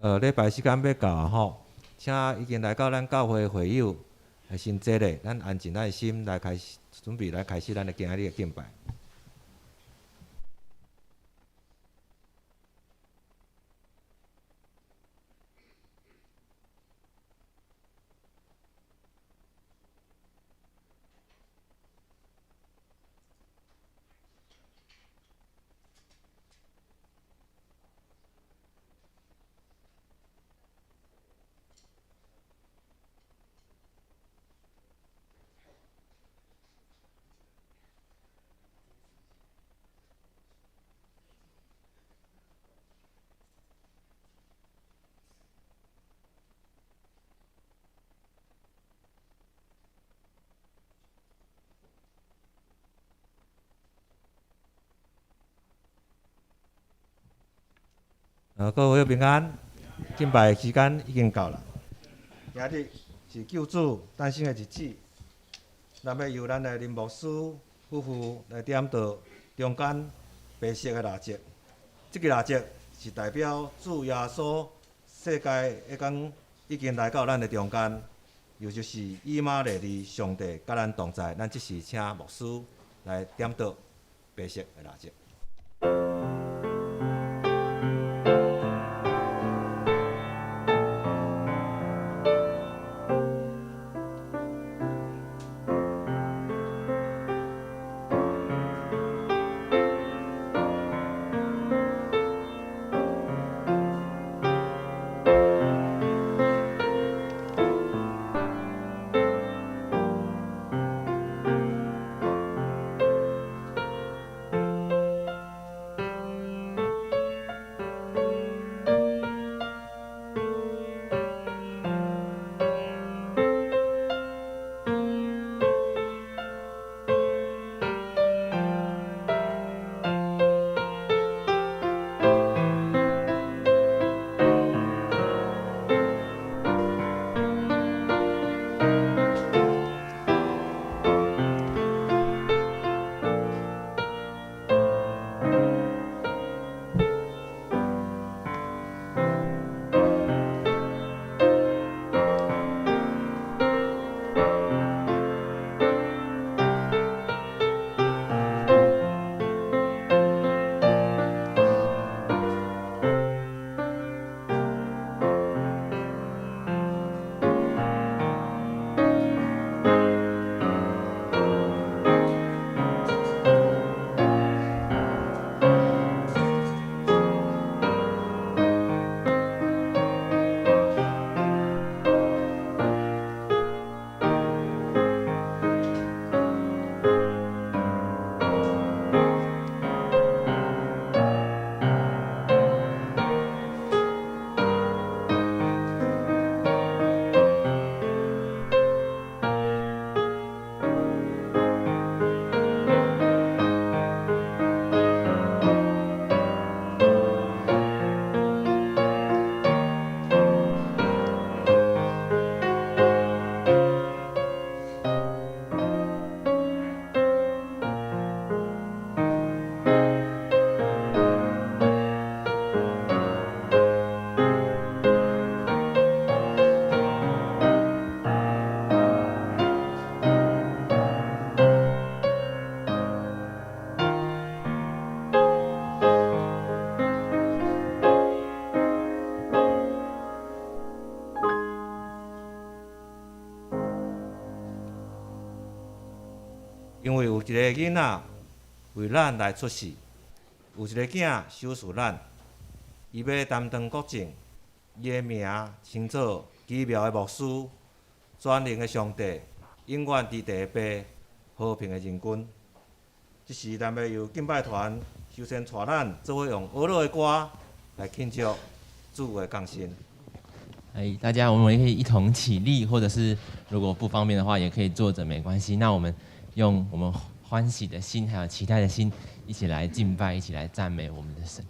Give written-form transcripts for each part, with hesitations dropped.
禮拜時間欲到啊吼，請已經來到咱教會的會友，先坐咧，咱安靜咱的心來開始準備來開始咱的今仔日的敬拜。各位平安，敬拜時間已經到啦。今日是救主誕生的日子，咱欲由咱的林牧師夫婦來點著中間白色的蠟燭。這个蠟燭是代表主耶穌世界的光已經來到咱的中間，又就是以馬內利上帝佮咱同在。咱這時請牧師來點著白色的蠟燭。因為有一个囡仔為咱來出世，有一个囝賞賜咱，伊欲擔當國政，伊的名稱做奇妙的牧師、全能的上帝、永遠佇地的父、和平的仁君。這時，咱欲由敬拜團首先帶咱做伙用呵咾的歌來慶祝主的降生。哎，大家，我們可以一同起立，或者是如果不方便的話，也可以坐着，沒關係。那我們用我們歡喜的心，還有期待的心，一起來敬拜，一起來讚美我們的神。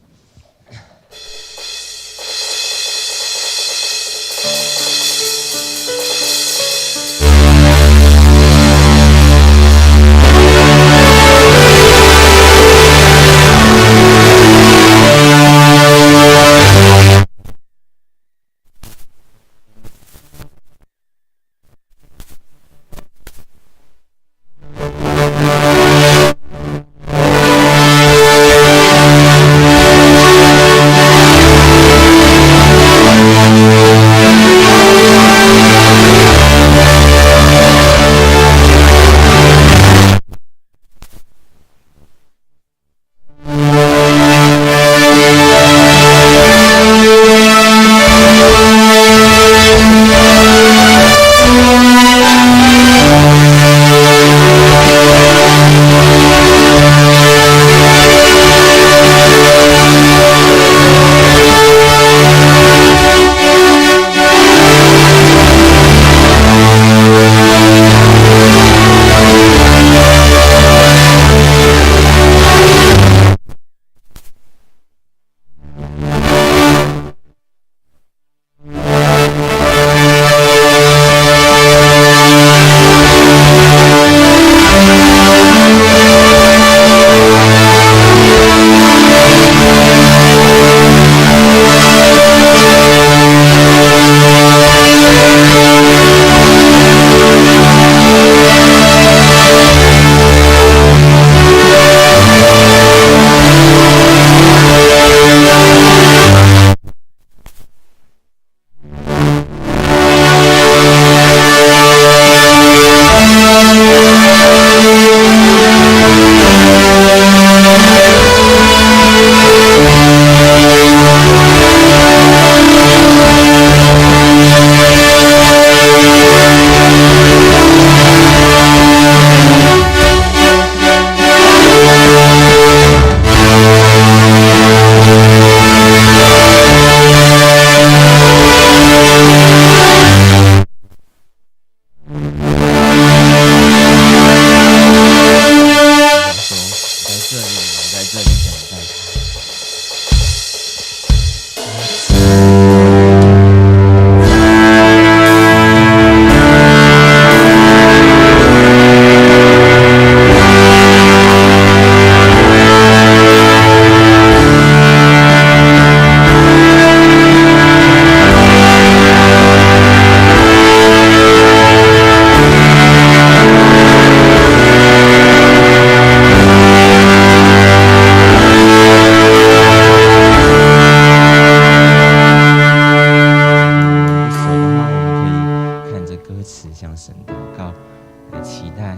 待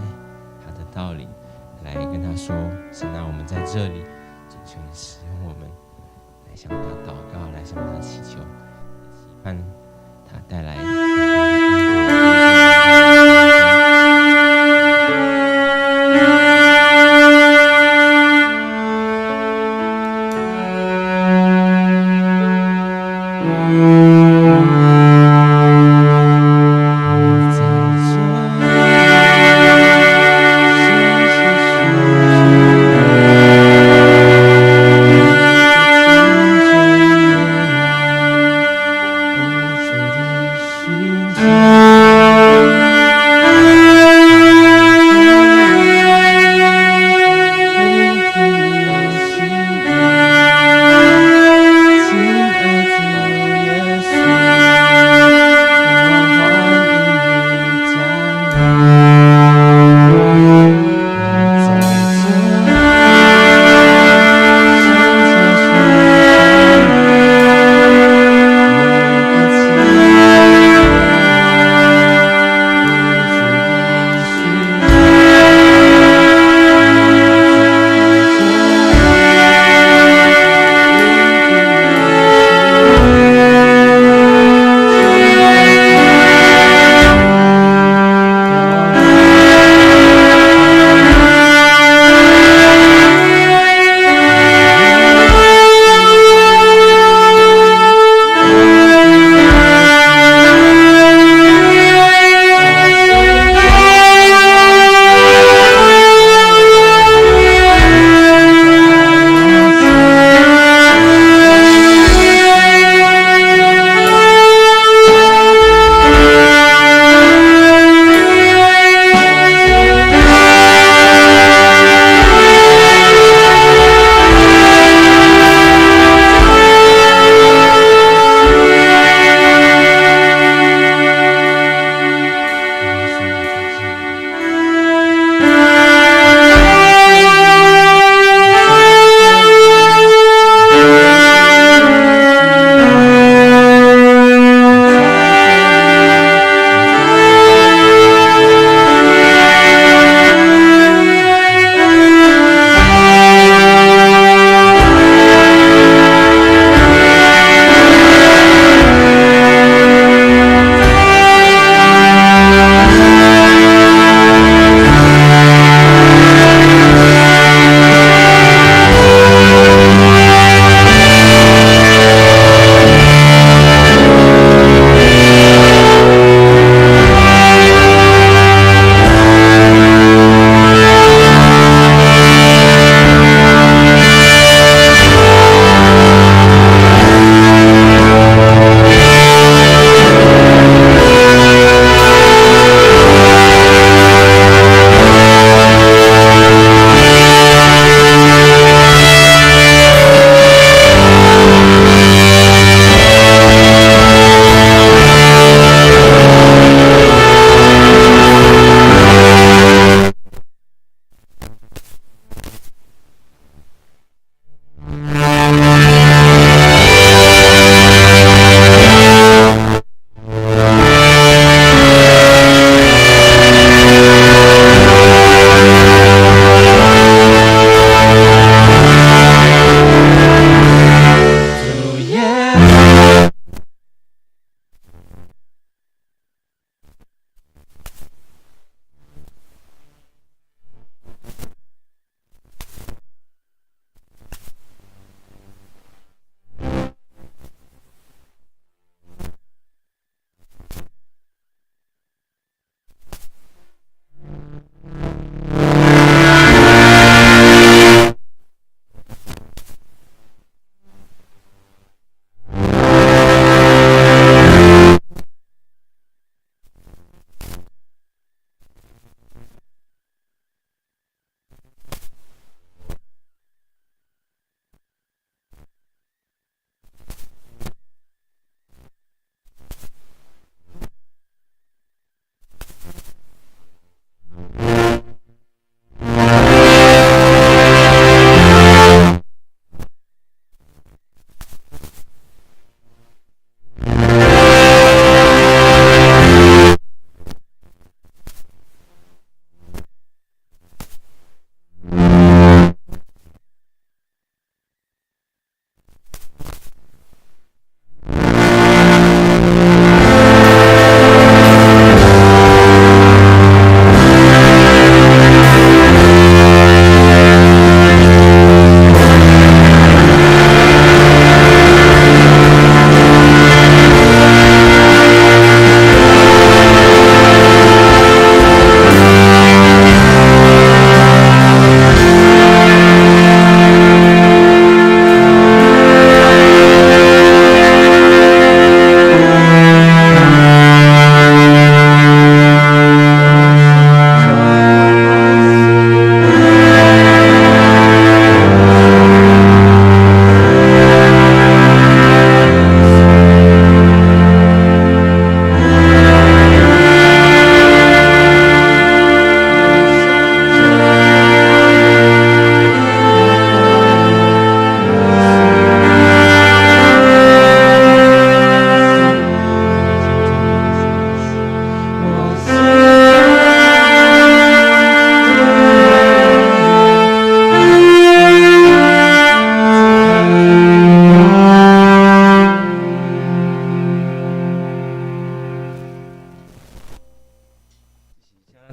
他的到臨，來跟他說：神啊，我們在這裡，求你使用我們，來向他禱告，來向他祈求，期盼他帶來。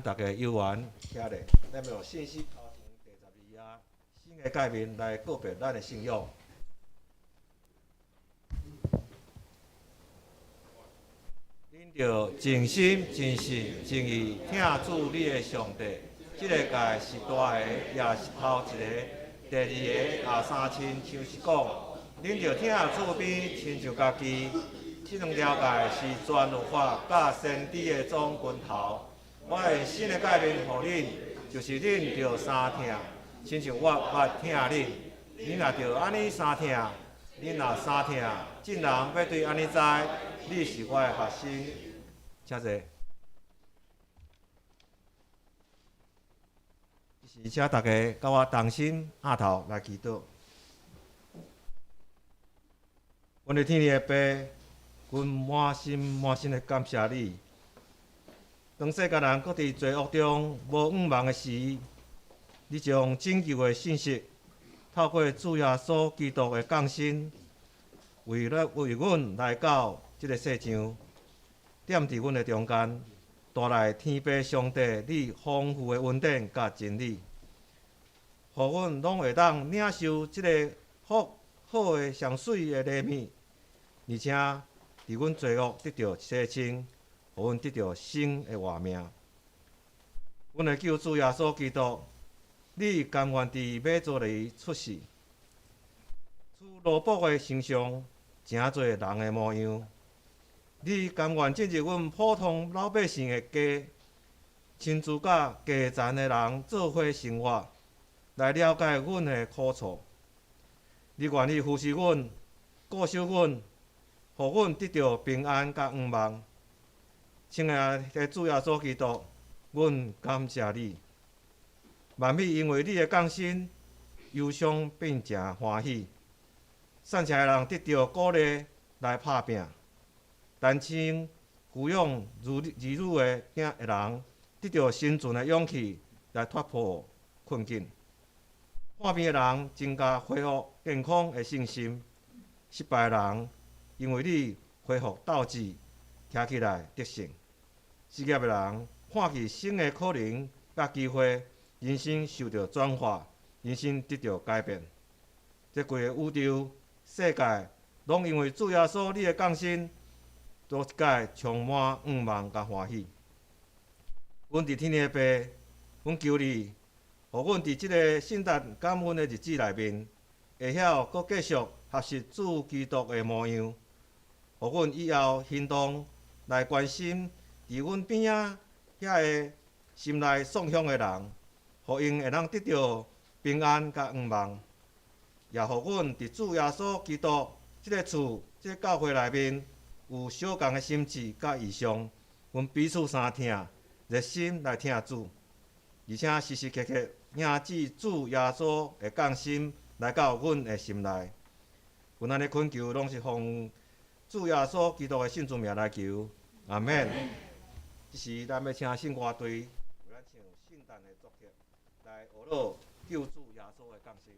咱逐家有緣徛咧，咱欲用信息頭前第12頁新的誡命來告別咱的信仰。恁著盡心、盡性、盡意疼主你的上帝。這个誡是大个，也是頭一个。第二个也相親像是講，恁著疼厝邊親像家己。這兩條誡是全律法佮先知的總根頭。我用新的誡命予恁，就是恁著相疼，親像我捌疼恁，恁也著按呢相疼。恁若相疼，眾人欲對按呢知，你是我的學生。請坐。是請大家佮我同心徛頭來祈禱。阮的天父的爸，阮滿心滿心的感謝你。當世間人閣佇罪惡中無向望的時，你將拯救的信息透過主耶穌基督的降生，為阮來到這个世上，踮佇阮的中間，帶來天父上帝你豐富的恩典佮真理，予阮攏會當領受這个福好的上媠的禮物，而且佇阮罪惡得著洗清，予阮得著新的活命。阮的救主耶穌基督，你甘願佇馬槽裡出世，取奴僕的形象，成做人的模樣。你甘願進入阮普通老百姓的家，親自佮低層的人做伙生活，來了解阮的苦楚。你願意扶持阮、顧守阮，予阮得著平安佮向望。親愛的主耶穌基督，阮感謝你。萬物因為你的降生，憂傷變成歡喜。散赤的人得著鼓勵來拍拚，單親撫養兒女的囝的人得著生存的勇氣來突破困境。破病的人增加恢復健康的信心。失敗的人因為你恢復鬥志，站起來得勝。失業的人看見新的可能佮機會，人生受著轉化，人生得著改變。這規个宇宙世界，攏因為主耶穌你的降生，都一擺充滿向望佮歡喜。阮佇天的父，阮求你，予阮佇這个聖誕感恩的日子內面，會曉閣繼續學習主基督的模樣，予阮以後行動來關心佇阮邊仔遐个心內創傷的人，予𪜶會當得著平安佮向望，也予阮佇主耶穌基督這个厝、這个教會內面有相仝的心志佮異象，阮彼此相疼，熱心來疼主，而且時時刻刻銘記主耶穌的降生來到阮的心內。阮按呢懇求，攏是奉主耶穌基督的聖尊名來求，阿們。這時，咱欲請聖歌隊為咱唱聖誕的作曲，來學樂救主耶穌的降生。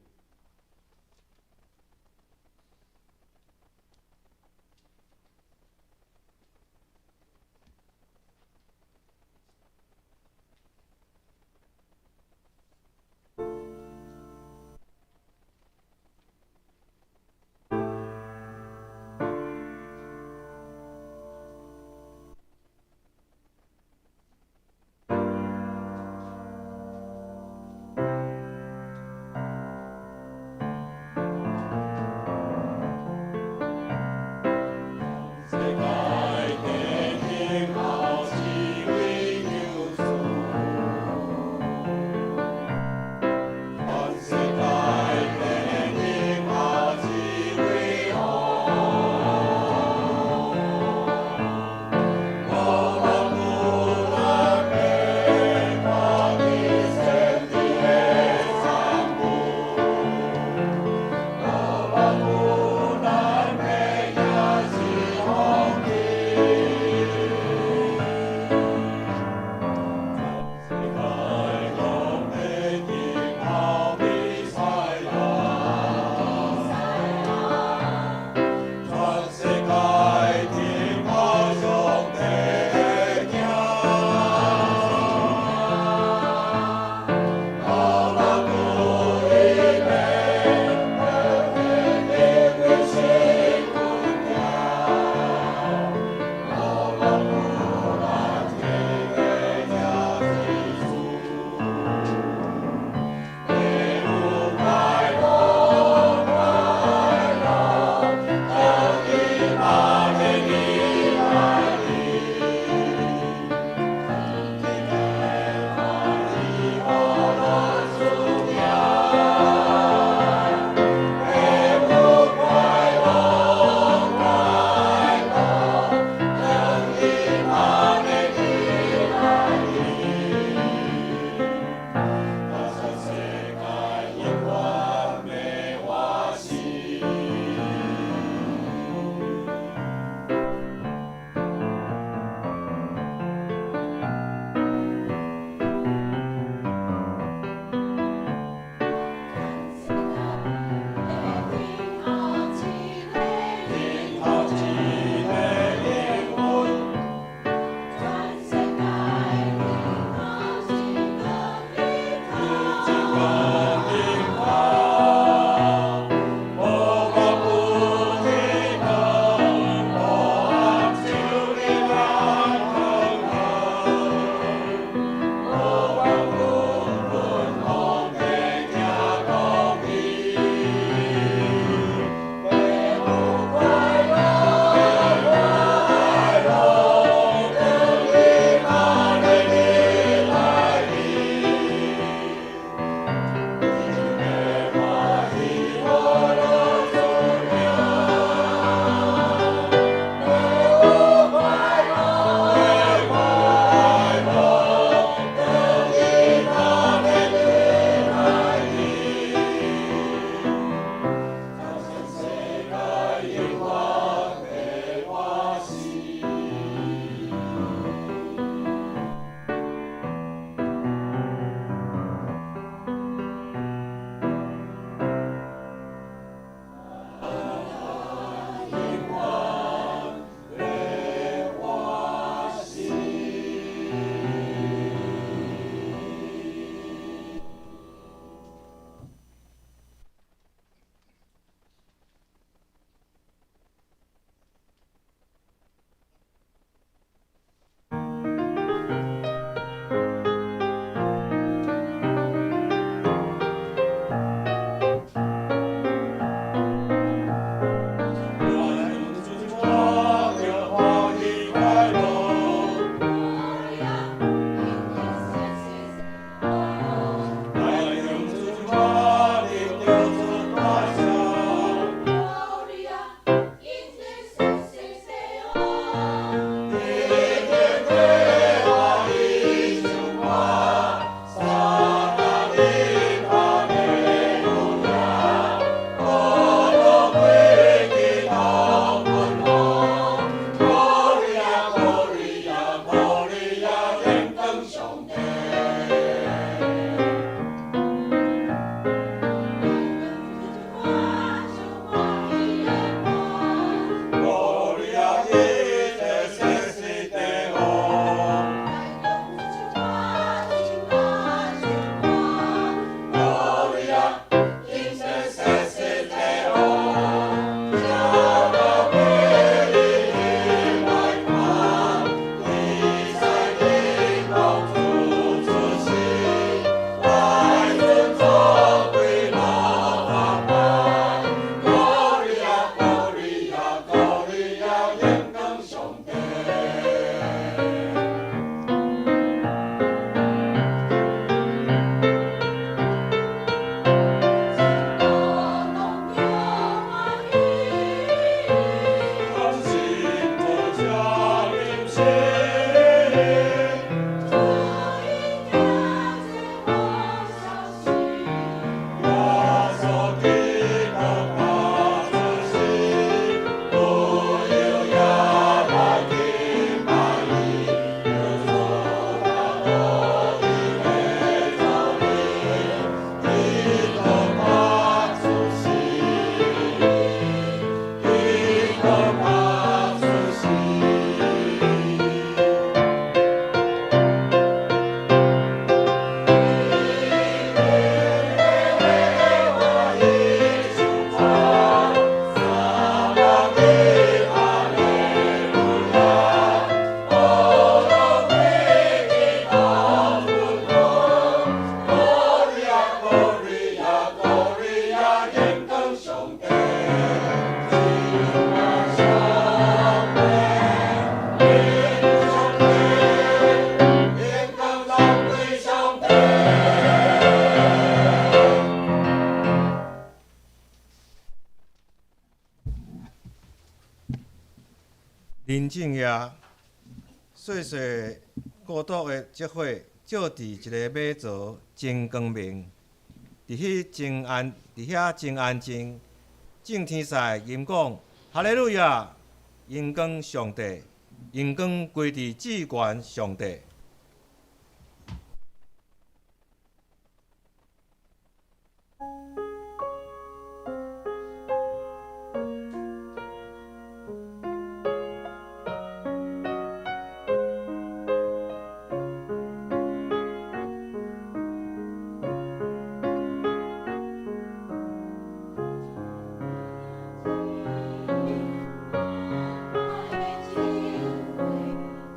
寧靜夜，細細孤獨的燭火照佇一个馬槽，真光明。佇彼真安，佇遐真安靜。眾天使吟講：哈利路亞！榮光上帝，榮光歸佇至懸上帝。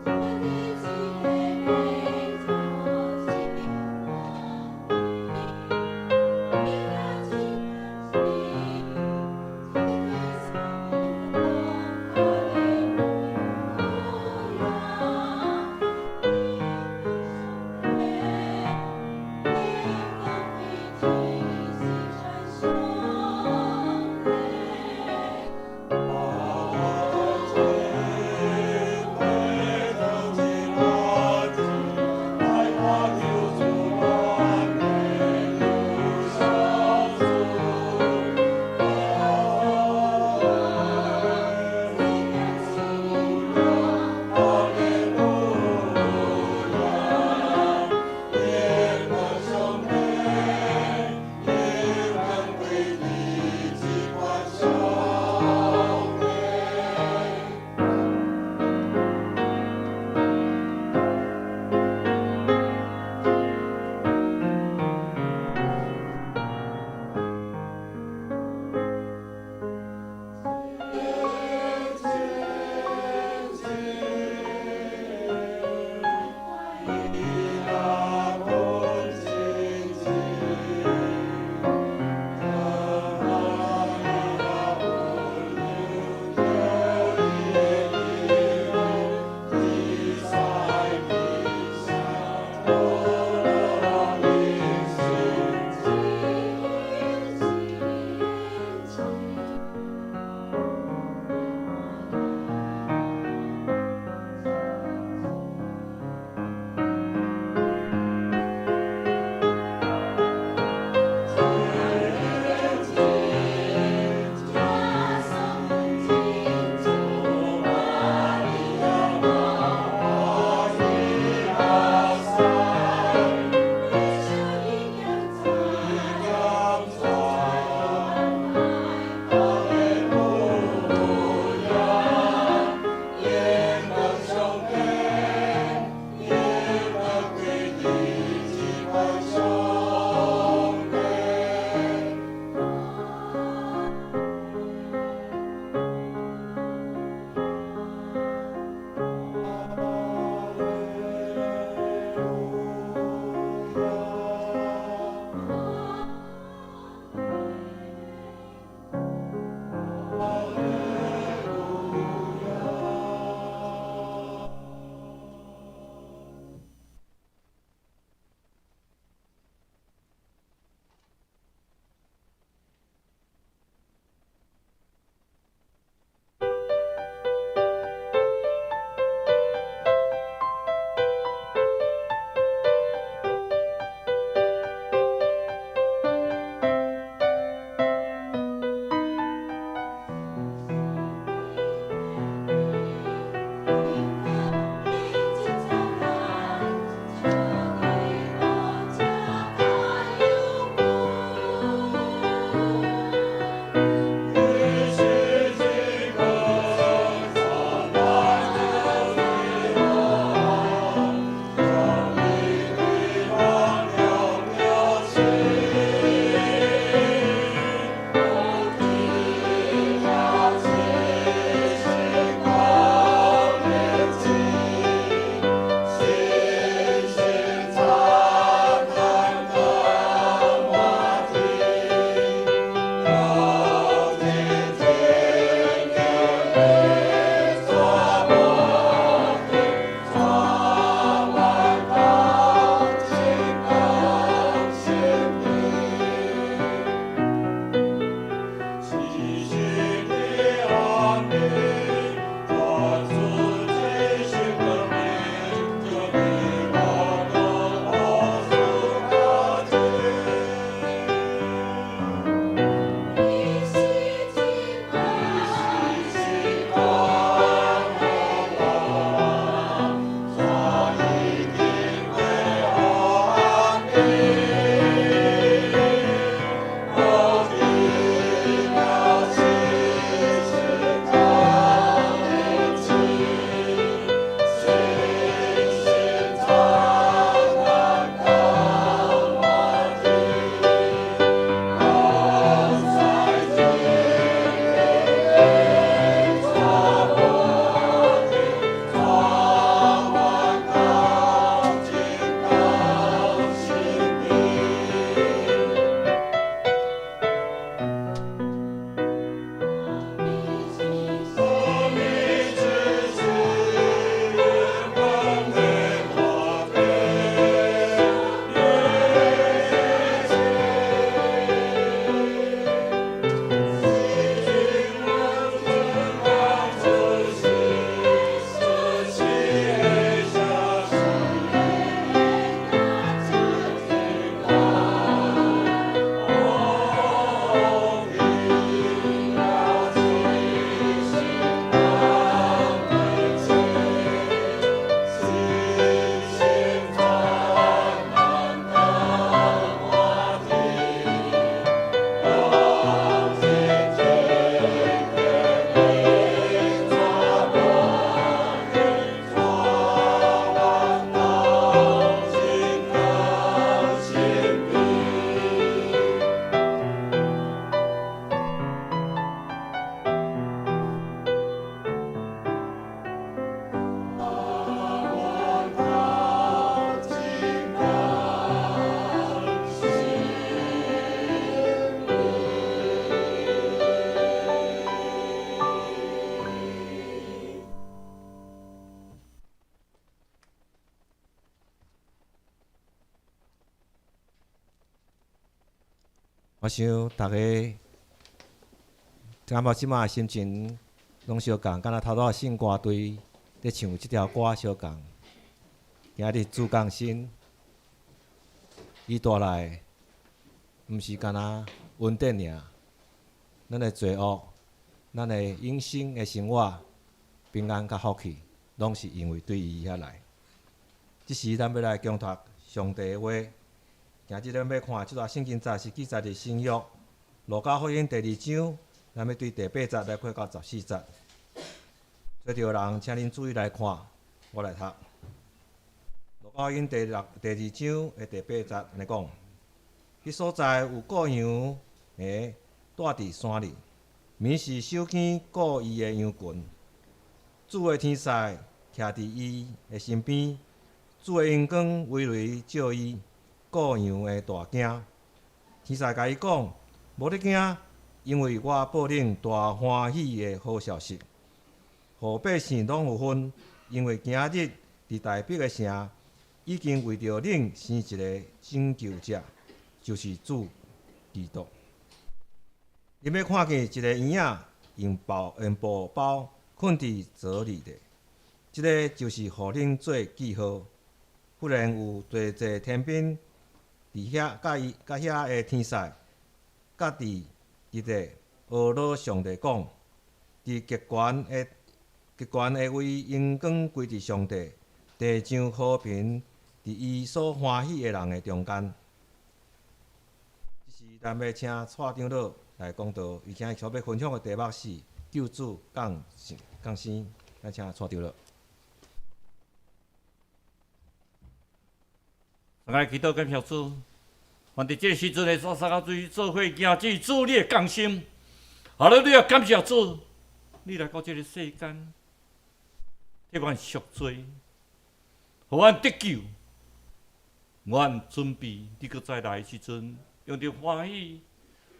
我的智慧，我想逐家感覺這擺心情攏相仝，敢若頭拄仔聖歌隊咧唱這條歌相仝。今日主降生，伊帶來毋是干焦恩典爾，咱的罪惡、咱的永生的生活、平安佮福氣，攏是因為對伊遐來。這時咱欲來恭讀上帝的話。今日咱欲看這段聖經節是記載佇新約路加福音第二章，咱欲對第八節來看到14節。揣著人，請恁注意來看，我來讀。路加福音第六第二章的第八節按呢講：彼所在有羔羊會蹛佇山裡，暝時守更顧伊的羊群。主的天使徛佇伊的身邊，主的榮光威雷照伊，羔羊會大驚。天使共伊講：無得驚，因為我報恁大歡喜的好消息，予百姓攏有份。因為今日佇大衛的城，已經為著恁生一个拯救者，就是主基督。恁欲看見一个嬰仔用布包睏佇槽裡的，這个就是予恁做記號。忽然有濟濟天兵佇遐佮伊佮遐的天使，佮佇佇咧阿羅上帝講，佇極懸的極懸的位榮光歸佇上帝，地上和平佇伊所歡喜的人的中間。這時咱欲請蔡長老來講道，伊今日所欲分享的題目是救主降生降生，咱請蔡長老。來祈禱感謝主，願佇這个時陣會使三個水做伙迎接主你的降生。哈利路亞，感謝主，你來到這个世間，替阮贖罪，予阮得救。阮準備你閣再來的時陣，用著歡喜、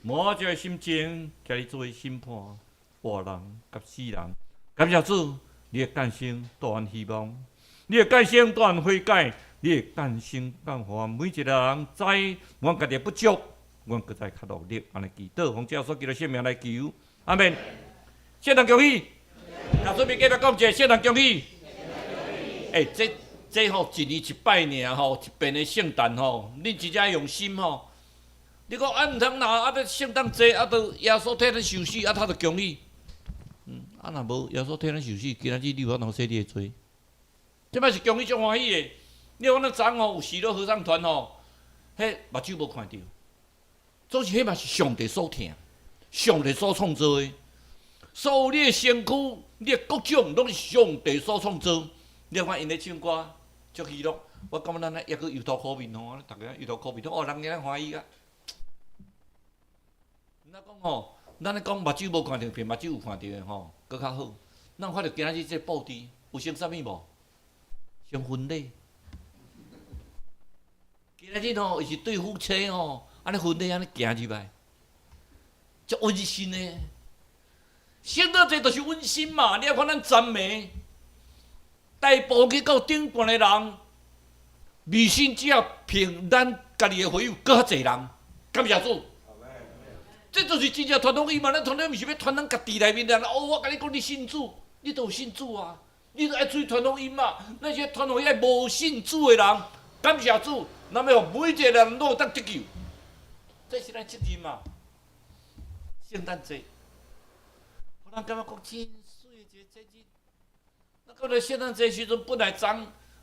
滿足的心情，共你做伙審判活人佮死人。感謝主，你的降生帶阮希望，你的降生帶阮悔改。你的降生降予阮每一个人知，阮家己不足，阮閣再較努力，按呢祈禱，奉主耶穌基督聖名來求，阿們。聖誕恭喜！若準備繼續講一下聖誕恭喜。欸，這這吼一年一擺爾吼，一遍的聖誕吼，恁真正用心吼。你講啊，毋通若啊，這聖誕節啊，都耶穌替咱受死啊，他就恭喜。啊，若無耶穌替咱受死，今仔日你有法度洗你的罪？這擺是恭喜足歡喜的。你看咱昨昏吼有喜樂合唱團吼，彼目睭無看著，總是彼嘛是上帝所疼，上帝所創造的。所有你的身軀、你的各種，攏是上帝所創造。你看𪜶咧唱歌，足喜樂。我感覺咱抑閣油頭苦面吼，逐家油頭苦面，哦，人家歡喜啊。咱講吼，咱咧講目睭無看著，比目睭有看著的吼，閣較好。咱有看著今仔日這個布置有先啥物無？先婚禮。今仔日吼，伊是對夫妻吼，按呢婚禮按呢行入來，足溫馨的。聖誕節就是溫馨嘛，你愛看咱讚美，大部去到頂懸的人，未信者憑咱家己的會友閣較濟人，感謝主。這就是真正傳福音嘛！咱傳福音毋是欲傳咱家己內面的人。哦，我共你講，你信主，你都有信主啊！你都愛出去傳福音嘛？咱是傳予遐無信主的人，感謝主，咱欲予每一個人攏會當得救，這是咱責任嘛。聖誕節，予咱感覺講真媠的一個節日。咱感覺聖誕節時陣本來昨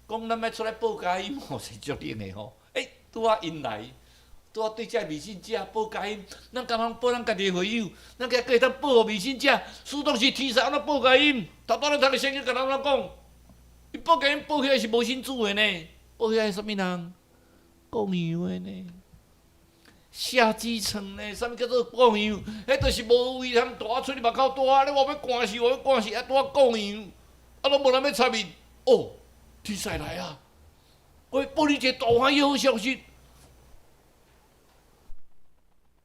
講咱欲出來報佳音吼，是足冷的吼。欸，拄仔𪜶來，拄仔對這未信者報佳音，咱敢通報咱家己的會友，咱閣會當報予未信者，使當時天使按怎報佳音？頭拄咱讀的聖經共咱按怎講？伊報佳音報起來是無信主的呢，報起來是啥物人？顧羊的呢？寫痔瘡呢？啥物叫做顧羊？彼就是無位通蹛出去外口蹛，你我欲寒死，我欲寒死，啊拄仔顧羊，啊攏無人欲插伊。哦，天使來啊！我報你一个大歡喜好消息，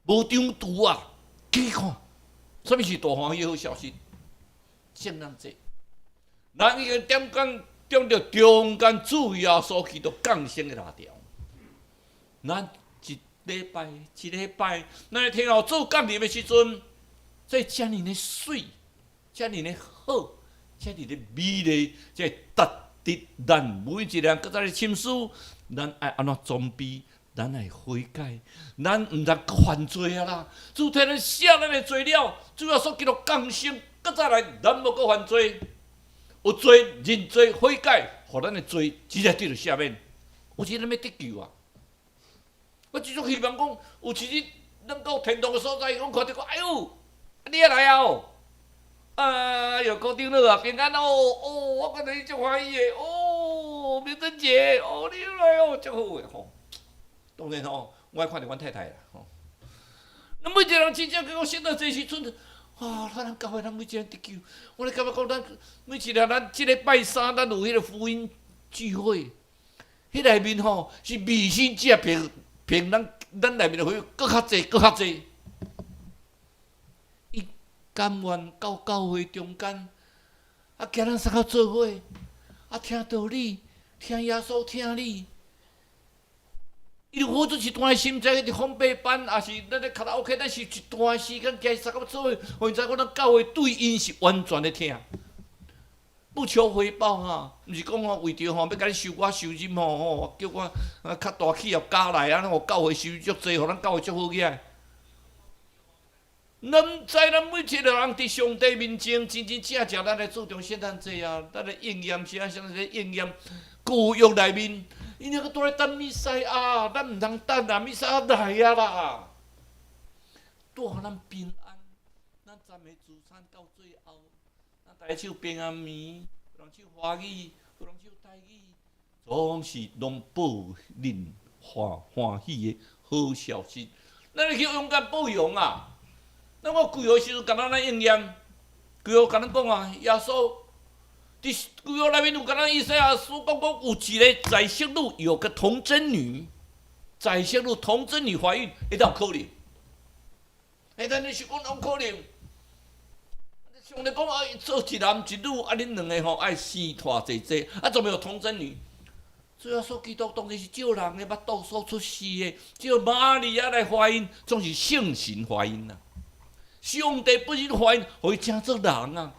無張圖啊，去看，啥物是大歡喜好消息？聖誕節，咱已經點講點著中間主耶穌基督降生的蠟燭，咱一禮拜一禮拜，咱咧聽候主降臨的時陣，這遮爾的媠，遮爾的好，遮爾的美麗，這值得咱每一個人閣再來深思，咱愛按怎裝備？咱愛悔改，咱毋通閣犯罪啊啦！主替咱赦咱的罪了，主耶穌基督降生，閣再來，咱無閣犯罪，有罪認罪悔改，予咱的罪直接得著赦免。有一日咱欲得救啊！我只足希望講，有一日咱到天堂的所在，講看著講，哎喲，你也來啊哦！哎喲，高長老啊，平安哦！哦，我看著你足歡喜的，哦，明珍姐，哦，你來哦，足好的吼。當然吼，我愛看著阮太太啦吼。咱每一個人真正講聖誕節時陣，啊，咱教會咱每一個人得救。我咧感覺講，咱每一個咱這個拜三，咱有彼個福音聚會，彼內面吼是未信者憑憑咱咱內面的福音閣較濟，閣較濟。伊甘願到教會中間，啊，行咱三個做伙，啊，聽道理，聽耶穌，聽你。伊就付出一段心在佇烘焙班，抑是咱咧卡拉 OK，咱是一段時間行三個做伙，予𪜶知講咱教會對𪜶是完全的疼，不求回報哈，毋是講吼為著吼欲共你收我收入吼吼，叫我啊較大企業家來啊，予教會收入足濟，予咱教會足好起來。咱毋知咱每一個人佇上帝面前，真真正正咱來注重聖誕節啊，咱來應驗啥啥來應驗舊約內面。𪜶猶閣蹛咧等彌賽亞，咱毋通等啊！彌賽亞來啊啦！帶予咱平安，咱昨暝聚餐到最後，咱大家唱平安暝，有人唱華語，有人唱台語，總是攏報恁歡歡喜的好消息。咱會去勇敢報揚啊！咱我舊約時陣共咱來應驗，舊約共咱講啊，耶穌。佇舊約內面有共咱以賽亞書講講，有一個宰相女，有個童貞女，宰相女童貞女懷孕，會當有可能？欸，咱你想講有可能？上帝講啊，做一男一女，啊，恁兩个吼愛生湠濟濟，啊，怎麼有童貞女？主耶穌基督當然是照人的腹肚所出世的，照瑪利亞來懷孕，總是聖神懷孕啊！上帝本身懷孕，予伊成做人啊！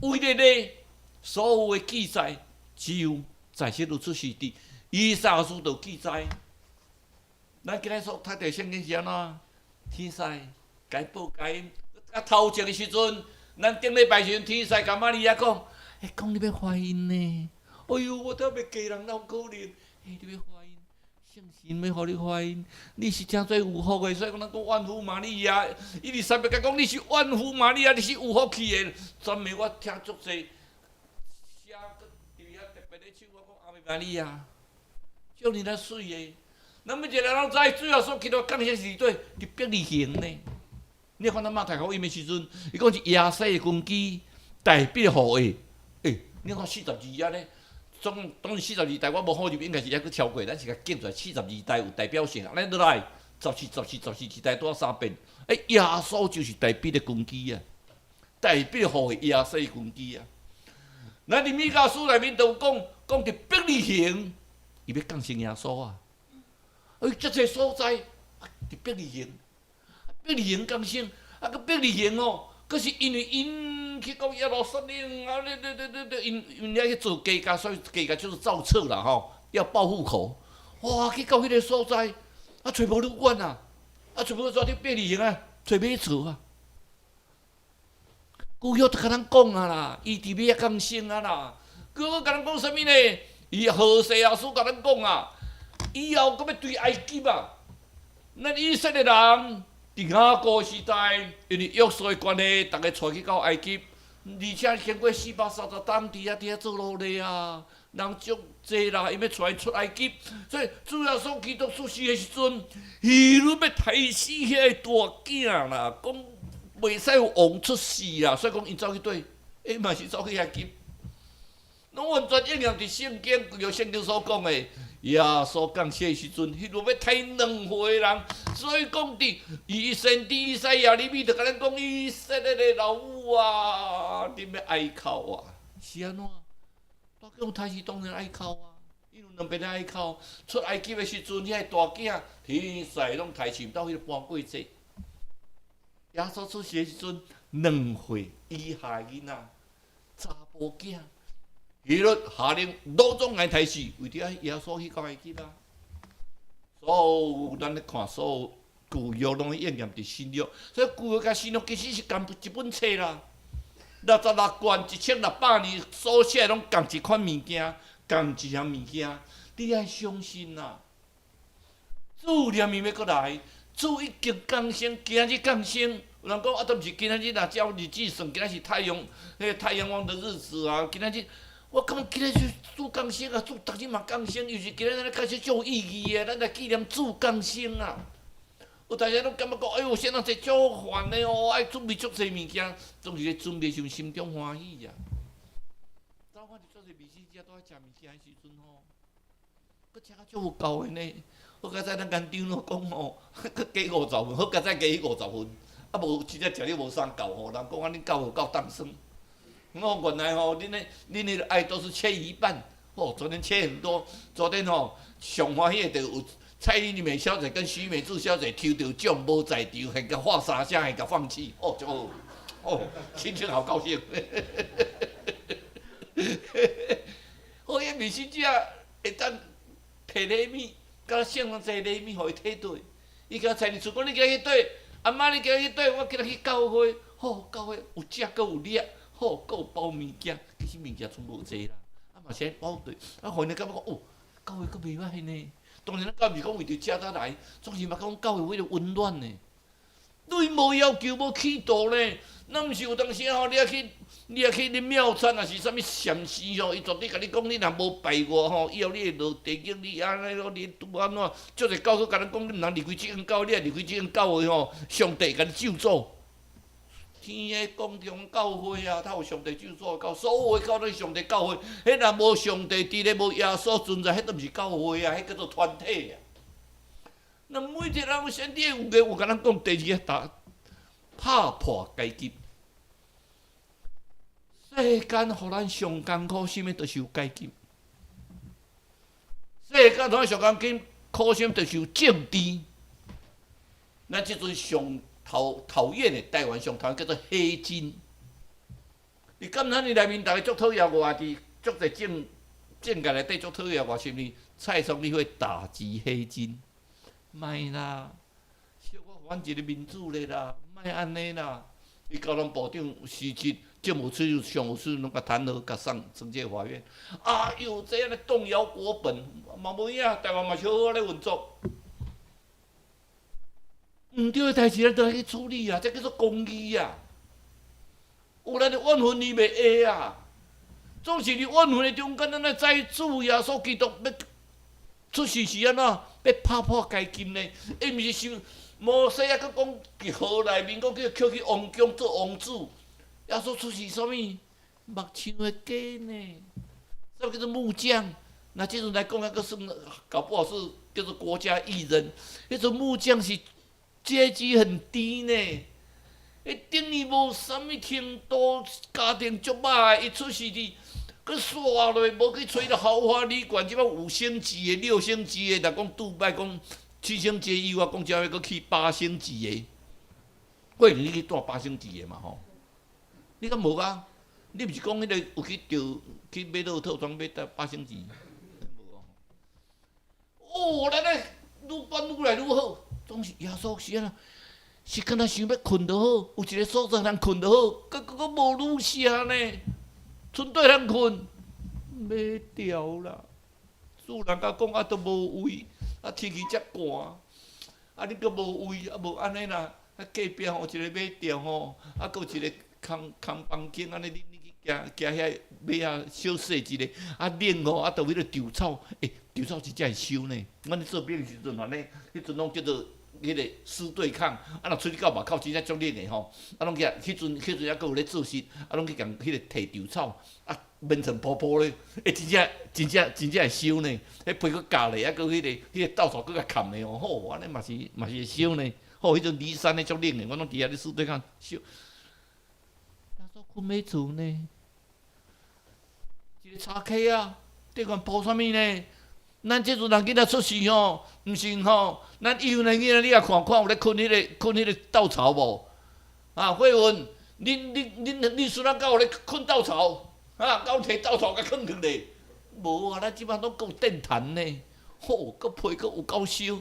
為了咧，所有的記載，只有宰相女出世佇以賽亞書就記載。咱今日所讀的聖經是按怎？天使共伊報佳音，啊頭前的時陣，咱頂禮拜時陣，天使共瑪利亞講：欸，講你欲懷孕呢？哎喲，我都欲嫁人，哪有可能？欸，你欲懷孕，聖神欲予你懷孕，你是誠濟有福的，所以講咱講萬福瑪利亞。伊利沙伯共講你是萬福瑪利亞，你是有福氣的。專門我聽足濟。寫佇遐特別咧唱，我講阿瑪利亞，少年仔媠的，咱每一個人攏知，主耶穌基督降生是佗？佇伯利恆呢。你看咱馬太福音的時陣，伊講是耶西的根基，大衛後裔。欸，你看四十二頁咧，總當然四十二代我無好入，應該是猶閣超過，咱是共記出來四十二代有代表性。咱落來十四、十四、十四一代拄好三遍。欸，耶穌就是大衛的根基啊，大衛後裔耶西的根基啊。咱佇彌迦書內面都有講，講佇伯利恆，伊欲降生耶穌啊！哎，遮濟所在，佇伯利恆，伯利恆降生，啊，閣伯利恆哦，閣是因為𪜶去到耶路撒冷啊，咧咧咧咧咧，𪜶𪜶遐去做家教，所以家教就是造冊啦吼，要報戶口。哇，去到彼个所在，啊，揣無旅館啊，啊，揣無旅館佇伯利恆啊，揣馬槽啊。舊約就共咱講啊啦，伊佇尾仔降生啊啦。舊約共咱講啥物呢？伊何西阿書共咱講啊，以後閣欲對埃及啊，咱以色列人佇雅各時代，因為約瑟的關係，逐个帶去到埃及，而且經過430冬佇遐佇遐做奴隸啊，人足濟啦，伊欲帶出埃及，所以主耶穌基督出世的時陣，希律欲刣死遐个大囝啦，講袂使有王出世啦，所以講𪜶走去佗？欸，嘛是走去埃及。攏完全應驗佇聖經，舊約聖經所講的，耶穌降生的時陣，彼落欲刣兩歲人，所以講佇伊先知以賽亞裡面就共咱講，以色列的老母啊，恁欲哀哭啊，是按怎？大叫刣死當然愛哭啊，因為兩邊愛哭。出埃及的時陣，遐個大囝天世攏刣飼到彼個搬過節。耶穌出世的時陣，2歲以下的囡仔，查埔囝，希律下令攏總愛刣死，為著愛耶穌去到埃及啊。所有咱咧看，所有舊約攏應驗佇新約，所以舊約佮新約其實是仝一本冊啦。66卷1600年所寫攏仝一款物件，仝一項物件，你愛相信啊！主連綿欲閣來，主已經降生，今仔日降生。有人講啊，都毋是今仔日啦，照日子算，今仔是太陽，彼個太陽王的日子啊。今仔日，我感覺今仔日主降生啊，主逐日嘛降生，尤其今仔日咱開始足有意義的，咱來紀念主降生啊。有當時攏感覺講，哎喲，先人這足煩的哦，愛準備足濟物件，總是咧準備時心中歡喜啊。早晚足濟迷信者都愛食物件的時陣吼，閣食甲足有夠的呢。好佳哉咱間長老講吼，閣加50分，好佳哉加去50分，啊無真正食了無相夠吼。人講啊，恁教會夠當算。哦，原來吼，恁的愛都是切一半，哦，昨天切很多，昨天吼上歡喜的就有蔡麗美小姐跟徐美柱小姐抽著獎無在場，還共喊三聲，還共放棄，哦，足好，哦，心情好高興。好，彼迷信者會當提禮物，敢送人濟禮物，予伊體對。伊共蔡麗柱講：你今日去佗？阿媽你今日去佗？我今日去教會，好，教會有食閣有掠，好，閣有包物件，其實物件賰無濟啦，啊嘛是愛包對，啊，予𪜶感覺講，哦，教會閣袂歹呢。當然，咱教會毋是講為著食才來，總是嘛講教會為著溫暖呢。你無要求，無企圖呢？咱毋是有當時吼，你愛去恁廟餐，抑是啥物禪寺吼，伊絕對共你講，你若無拜我吼，以後你會落地獄，你按呢咯，你拄按怎？足濟教會共咱講，你毋通離開這間教會，你若離開這間教會吼，上帝會共你咒詛。天的公眾教會啊，它有上帝咒詛的教，所有的教都是上帝教會。彼若無上帝佇咧，無耶穌存在，彼都毋是教會啊，彼叫做團體啊。那每一個人有先知有嘅有共咱講，第二個打拍破階級。世間予咱上艱苦，啥物就是有階級。世間予咱上艱苦，啥物就是有政治。咱這陣上討厭的台灣上討厭叫做黑金。你感覺你內面逐家足討厭我，佇足濟政界內底足討厭我，是毋是？蔡總理會打擊黑金，莫啦，小可予阮一个民主咧啦，莫按呢啦。伊交通部長辭職，政務處上有事攏共彈劾，共送懲戒法院。啊喲，這按呢動搖國本，嘛無影，台灣嘛是好好咧運作。毋對的代誌，咱都愛去處理啊，這叫做公義啊。有咱的怨恨，伊袂會啊。總是佇怨恨的中間，咱愛知主耶穌基督欲出世是按怎，欲拍破階級呢？伊毋是想摩西啊，閣講佇河內面，閣叫抾去王宮做王子。耶穌出世啥物？木匠的家呢？啥物叫做木匠？那這陣來講，抑閣算搞不好是叫做國家藝人。彼陣木匠是階級很低呢，彼等於無啥物程度，家庭足歹，伊出世佇，閣煞落，無去揣著豪華旅館，這擺五星級的、六星級的，若講杜拜講七星級以外，講這欲閣去八星級的，過年你去住八星級的嘛吼？你敢無啊？你毋是講彼个有去著去買樂透裝買到八星級？無哦，咱咧愈管愈來愈好，總是耶穌是按怎？是敢若想欲睏就好，有一个所在通睏就好，閣無旅社呢，賰底通睏，欲掉啦！主人共講啊，都無位，啊天氣遮寒，啊你閣無位，啊無按呢啦，啊隔壁吼有一個馬店吼，啊閣有一個空空房間，按呢你去行行遐馬仔小細一个，啊冷吼，啊就彼个稻草，欸，稻草真正會燒呢。阮咧做兵的時陣按呢，彼陣攏叫做彼个死對抗，啊若出去到外口真正足冷的吼，啊攏去彼陣猶閣有咧做事，啊攏去共彼个提稻草，啊眠床鋪鋪咧，欸真正真正真正會燒呢，彼被閣咬咧，啊閣彼个稻草閣共崁咧吼，吼按呢嘛是會燒呢，吼彼陣離山咧足冷的，阮攏佇遐咧死對抗燒。耶穌睏欲厝呢，一个柴坑仔，頂懸鋪啥物呢？咱這陣人囡仔出世吼，毋是吼，咱以前的囡仔你也看看有咧睏彼個稻草無？啊，慧文，恁孫仔敢有咧睏稻草？啊，敢有提稻草共囥去咧？無啊，咱這擺攏閣有電毯呢，吼，閣被閣有夠收。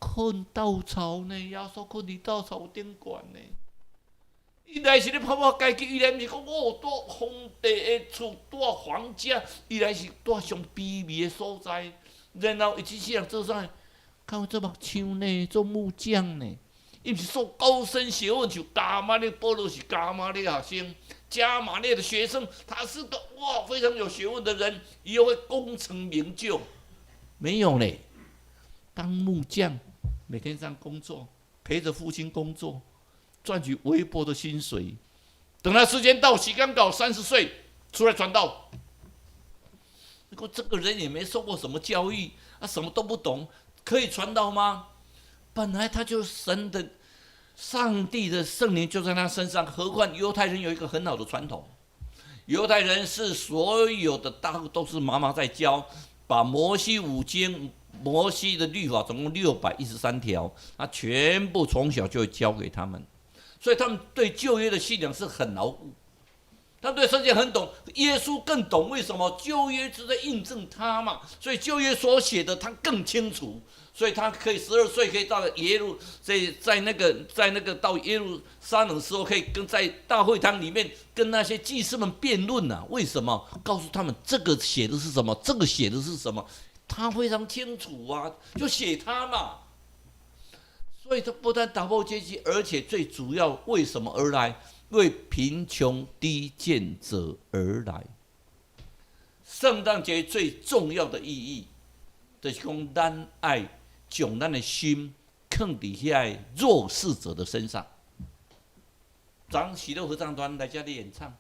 睏稻草呢，耶穌睏佇稻草頂懸呢。伊來是咧破破階級，伊來毋是講哦，蹛皇帝的厝，蹛皇家，伊來是蹛上卑微的所在。然後伊這世人做啥？靠做木匠呢，做木匠呢。伊毋是受高深學問，像迦瑪列，保羅是迦瑪列學生，迦瑪列的學生，他是個哇非常有學問的人，以後會功成名就。沒有嘞，當木匠，每天這樣工作，陪着父親工作。賺取微薄的薪水，等他時間到，時間到30歲出來傳道。如果這個人也沒受過什麼教育，他什麼都不懂，可以傳道嗎？本來他就是神的，上帝的聖靈就在他身上。何況猶太人有一個很好的傳統，猶太人是所有的大都是媽媽在教，把摩西五經、摩西的律法總共613條，他全部從小就會教給他們。所以他們對舊約的信仰是很牢固，他們對聖經很懂，耶穌更懂。為什麼舊約是在印證他嘛？所以舊約所寫的他更清楚，所以他可以12歲可以到耶路，在那個到耶路撒冷的時候，可以跟在大會堂裡面跟那些祭司們辯論啊。為什麼？告訴他們這個寫的是什麼，這個寫的是什麼，他非常清楚啊，就寫他嘛。所以他不但打破階級，而且最主要為什麼而來？為貧窮低賤者而來。聖誕節最重要的意義，就是講咱愛將咱的心囥佇遐个弱勢者的身上。昨喜樂合唱團來遮咧演唱，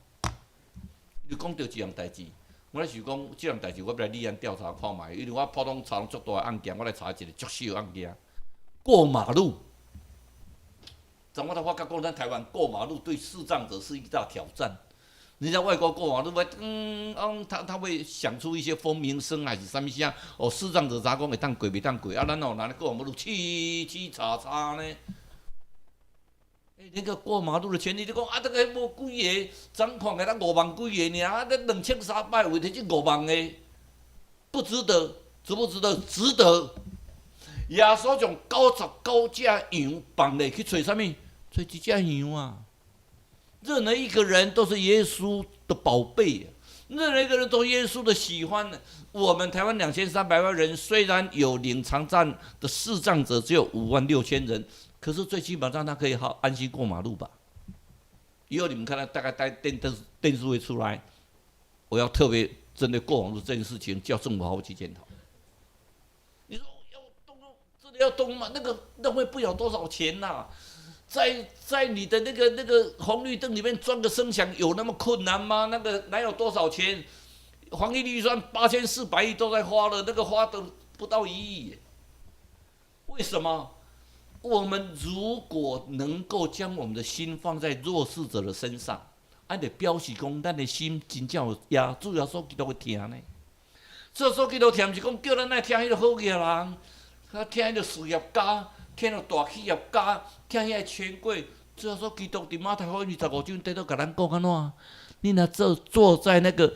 伊講著一項代誌，我咧想講，這項代誌我欲來立案調查看覓，因為我普通查足大的案件，我來查一個足小案件。過馬路，怎我才發覺講，咱台灣過馬路對視障者是一大挑戰。人家外國過馬路，會他會響出一些蜂鳴聲還是啥物聲？哦，視障者知影講會當過袂當過？啊，咱哦，若咧過馬路，刺刺叉叉呢？欸，那個過馬路的權利，你講啊，這個無幾个，怎看起來5萬幾个爾，啊，這2300為著這5萬个，不值得，值不值得？值得。耶穌將99隻羊放落去揣啥物？揣一隻羊啊！任何一個人都是耶穌的寶貝，任何一個人都是耶穌的喜歡。我們台灣2300萬人，雖然有領殘障的視障者只有5萬6千人，可是最起碼讓他可以好安心過馬路吧。以後你們看到大概帶電視會出來，我要特別針對過馬路這件事情，叫政府好好去檢討。你說要動，真的要動嗎？那個那會不了多少錢吶，在你的那個紅綠燈裡面裝個聲響有那麼困難嗎？那個哪有多少錢？防疫預算8400億都在花了，那個花的不到1億。為什麼？我們如果能夠將我們的心放在弱勢者的身上，按就表示講，咱的心真正有耶主耶穌基督的疼呢。主耶穌基督疼毋是講叫咱愛疼彼個好額人，啊疼彼個事業家，疼彼個大企業家，疼彼個權貴。主耶穌基督佇馬太福音25章底都共咱講按怎？你若坐在那個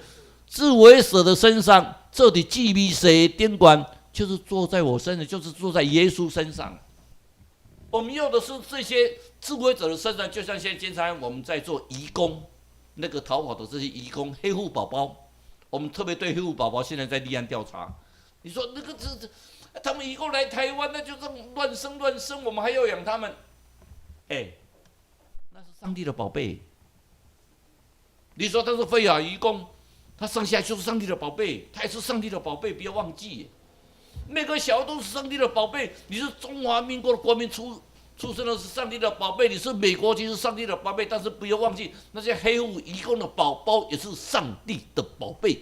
至微者的身上，坐佇至微細頂懸，就是坐在我身上，就是坐在耶穌身上。我們要的是這些至微者的身上，就像現在監察院我們在做移工，那個逃跑的這些移工黑戶寶寶，我們特別對黑戶寶寶現在在立案調查。你說那個這，他們移工來台灣，那就這麼亂生亂生，我們還要養他們？哎，那是上帝的寶貝。你說他是非法移工，他生下來就是上帝的寶貝，他也是上帝的寶貝，不要忘記。每個小孩都是上帝的寶貝。你是中華民國的國民出生的是上帝的寶貝，你是美國籍是上帝的寶貝，但是不要忘記那些黑戶移工的寶寶也是上帝的寶貝。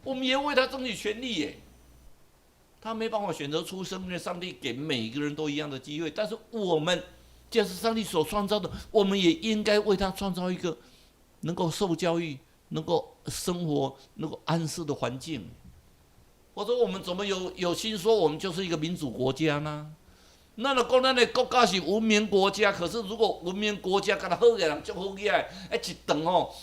我們也為他爭取權利耶。他沒辦法選擇出生，因為上帝給每個人都一樣的機會。但是我們既然是上帝所創造的，我們也應該為他創造一個能夠受教育、能夠生活、能夠安適的環境。或者我們怎麼有心說我們就是一個民主國家呢？咱若講咱的國家是文明國家，可是如果文明國家，敢若好的人足好起來，欸一頓吼，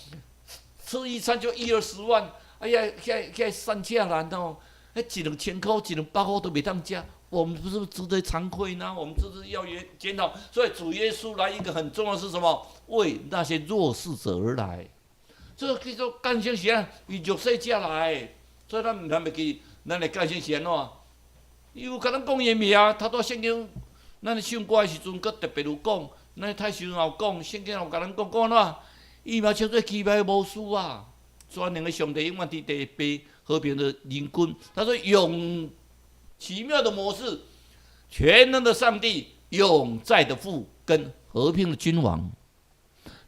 吃一餐就一二十萬，哎呀，遐散赤人哦，彼一兩千塊、一兩百塊都袂當食，我們不是值得慚愧呢？我們這是要檢討。所以主耶穌來一個很重要是什麼？為那些弱勢者而來。這個叫做降生是按，為弱勢者來。所以咱毋通袂記，咱的降生是按怎？伊有共咱講伊的名，頭拄聖經，咱唱歌的時陣，閣特別有講，咱太時陣也有講，聖經也有共咱講，講按怎？伊嘛稱做奇妙的巫師啊，全能的上帝永遠佇地父和平的靈君。他說永奇妙的謀士，全能的上帝，永在的父跟和平的君王。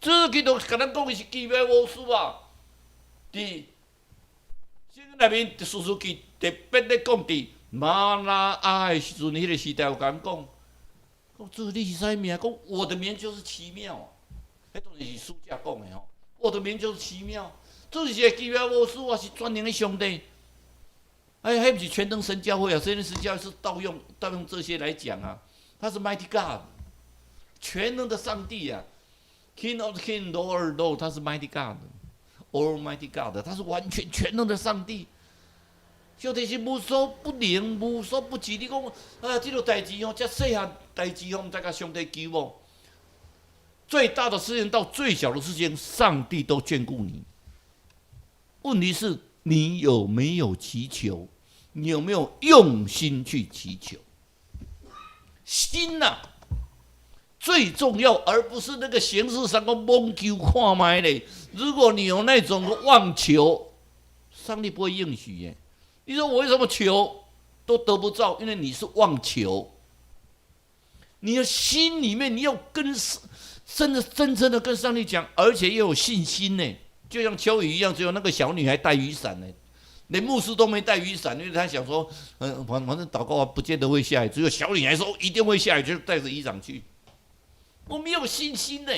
這個基督共咱講的是奇妙巫師啊！佇聖經內面，士師記特別咧講佇瑪拿亞的時陣，彼個時代有共咱講，講主你是啥物名？講我的名就是奇妙。彼當然是使者講的吼，我的名就是奇妙。這是一個奇妙巫師啊，是全能的上帝。哎，彼毋是全能神教會啊，全能神教會是盜用這些來講啊。他是 Mighty God，全能的上帝啊，King of King, Lord of Lord，他是 Mighty God，Almighty God，他是完全全能的上帝。上帝是無所不能、無所不知。你講啊，這個代誌吼，遮細項代誌吼，毋知共上帝求無？最大的事情到最小的事情，上帝都眷顧你。問題是，你有沒有祈求？你有沒有用心去祈求？心吶，最重要，而不是那個形式上個妄求看覓咧。如果你有那種妄求，上帝不會應許耶。你說我為什麼求都得不到？因為你是妄求。你的心裡面你要跟真的真正的跟上帝講，而且要有信心呢。就像秋雨一樣，只有那個小女孩帶雨傘呢，連牧師都沒帶雨傘，因為他想說，反正禱告不見得會下雨，只有小女孩說一定會下雨，就帶着雨傘去。我沒有信心呢，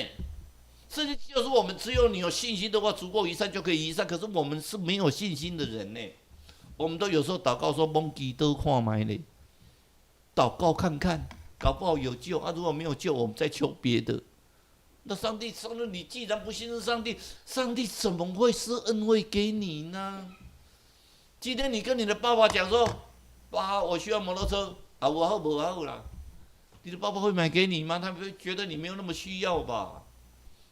甚至就是我們只有你有信心的話，足夠移山就可以移山。可是我們是沒有信心的人呢，我們都有時候禱告說蒙基都看覓咧，禱告看看，搞不好有救啊！如果沒有救，我們再求別的。那上帝，上帝，你既然不信任上帝，上帝怎麼會施恩惠給你呢？今天你跟你的爸爸講說：“爸，我需要摩托車啊，有好無好啦。”你的爸爸會買給你嗎？他會覺得你沒有那麼需要吧？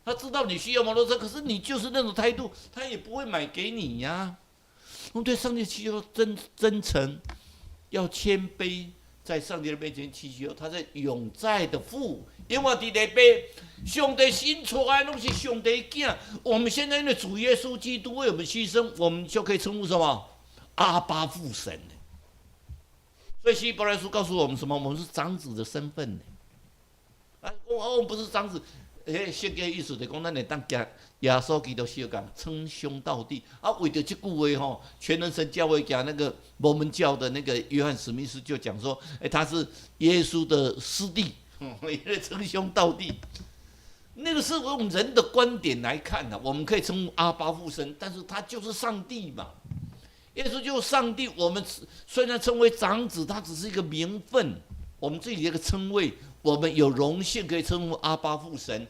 他知道你需要摩托車，可是你就是那種態度，他也不會買給你呀。我們對上帝祈求真誠，要謙卑，在上帝的面前祈求，他是永在的父，因為佇地父，上帝生出來攏是上帝囝。我們現在因為主耶穌基督為我們犧牲，我們就可以稱呼什麼？阿爸父神。所以希伯來書告訴我們什麼？我們是長子的身份。啊，我們不是長子，欸，聖經意思就講，咱會當共耶穌基督相仝，稱兄道弟。啊，為著這句話吼，全能神教會講那個摩門教的那個約翰史密斯就講說，欸，他是耶穌的師弟，因為稱兄道弟。那個是用人的觀點來看的，我們可以稱呼阿爸父神，但是他就是上帝嘛。耶穌就是上帝，我們雖然稱為長子，他只是一個名分，我們自己的一個稱謂，我們有榮幸可以稱呼阿爸父神，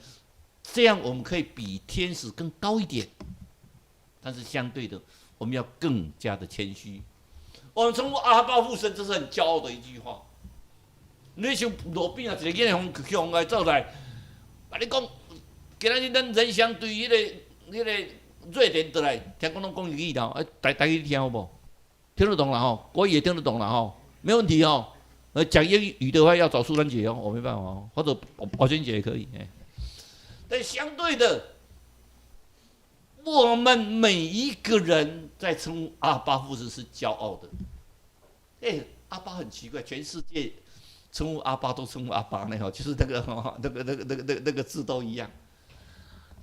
這樣我們可以比天使更高一點。但是相對的，我們要更加的謙虛。我們稱呼阿爸父神，這是很驕傲的一句話。你像路邊啊，一個囡仔向來走來，啊，你講，今仔日咱人想對彼個瑞典倒來，聽講攏講英語啦，啊，台語你聽有無？聽得懂啦吼，國語也聽得懂啦吼，沒問題哦。講英語的話要找蘇蘭姐哦，我沒辦法哦，或者寶娟姐也可以。但相對的，我們每一個人在稱呼阿爸父時是驕傲的。哎，阿爸很奇怪，全世界稱呼阿爸都稱呼阿爸呢，就是那個字都一樣。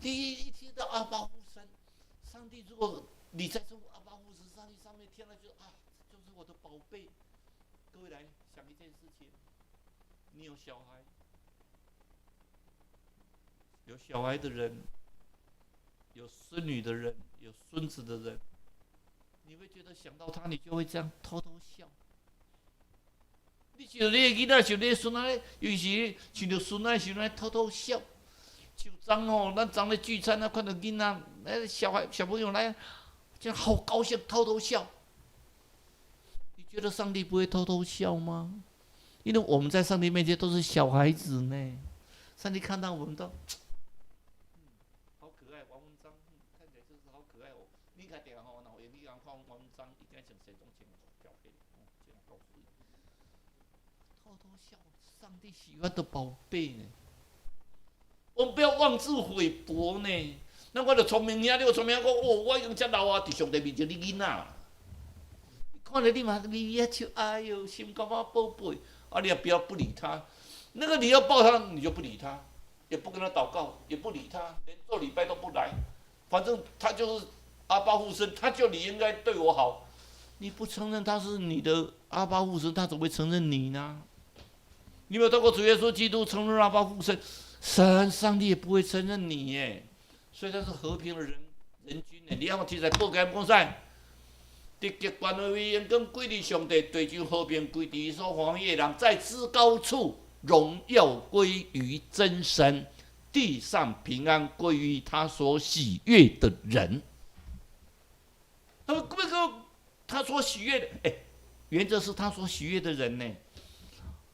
第一聽到阿爸父神，上帝，如果你在稱呼阿爸父神，上帝上面聽了就啊，就是我的寶貝。各位來想一件事情，你有小孩，有小孩的人，有孫女的人，有孫子的人，你你會覺得想到他，你就會這樣偷偷笑。你想你的囡仔，想你的孫仔，尤其是想著孫仔時陣，偷偷笑。像昨吼，咱昨咧聚餐啊，看著囡仔，那小孩小朋友來，就好高興，偷偷笑。你覺得上帝不會偷偷笑嗎？因為我們在上帝面前都是小孩子呢。上帝看到我們都，好可愛，王文章看起來就是好可愛哦。你看電吼，若用你講看王文章，應該穿西裝穿漂亮，哦，真夠水。偷偷笑，上帝喜歡的寶貝呢。我們不要妄自菲薄呢。那我就聰明兄，你有聰明兄講，哦，我已經遮老啊，佇上帝面前你囡仔。看著你嘛微微仔笑，哎喲，心肝仔寶貝。啊，你也不要不理他，那個你要抱他，你就不理他，也不跟他禱告，也不理他，連做禮拜都不來。反正他就是阿爸父神，他就你應該對我好。你不承認他是你的阿爸父神，他怎麼會承認你呢？你沒有透過主耶穌基督承認阿爸父神，神上帝也不會承認你耶。所以他是和平的人人君呢。你看我提在報給講啥？得極權威榮光歸予上帝，地上和平歸佇所歡喜的人，在至高處榮耀歸於真神，地上平安歸於他所喜悅的人。他們那個他所喜悅的，哎，原則是他所喜悅的人呢。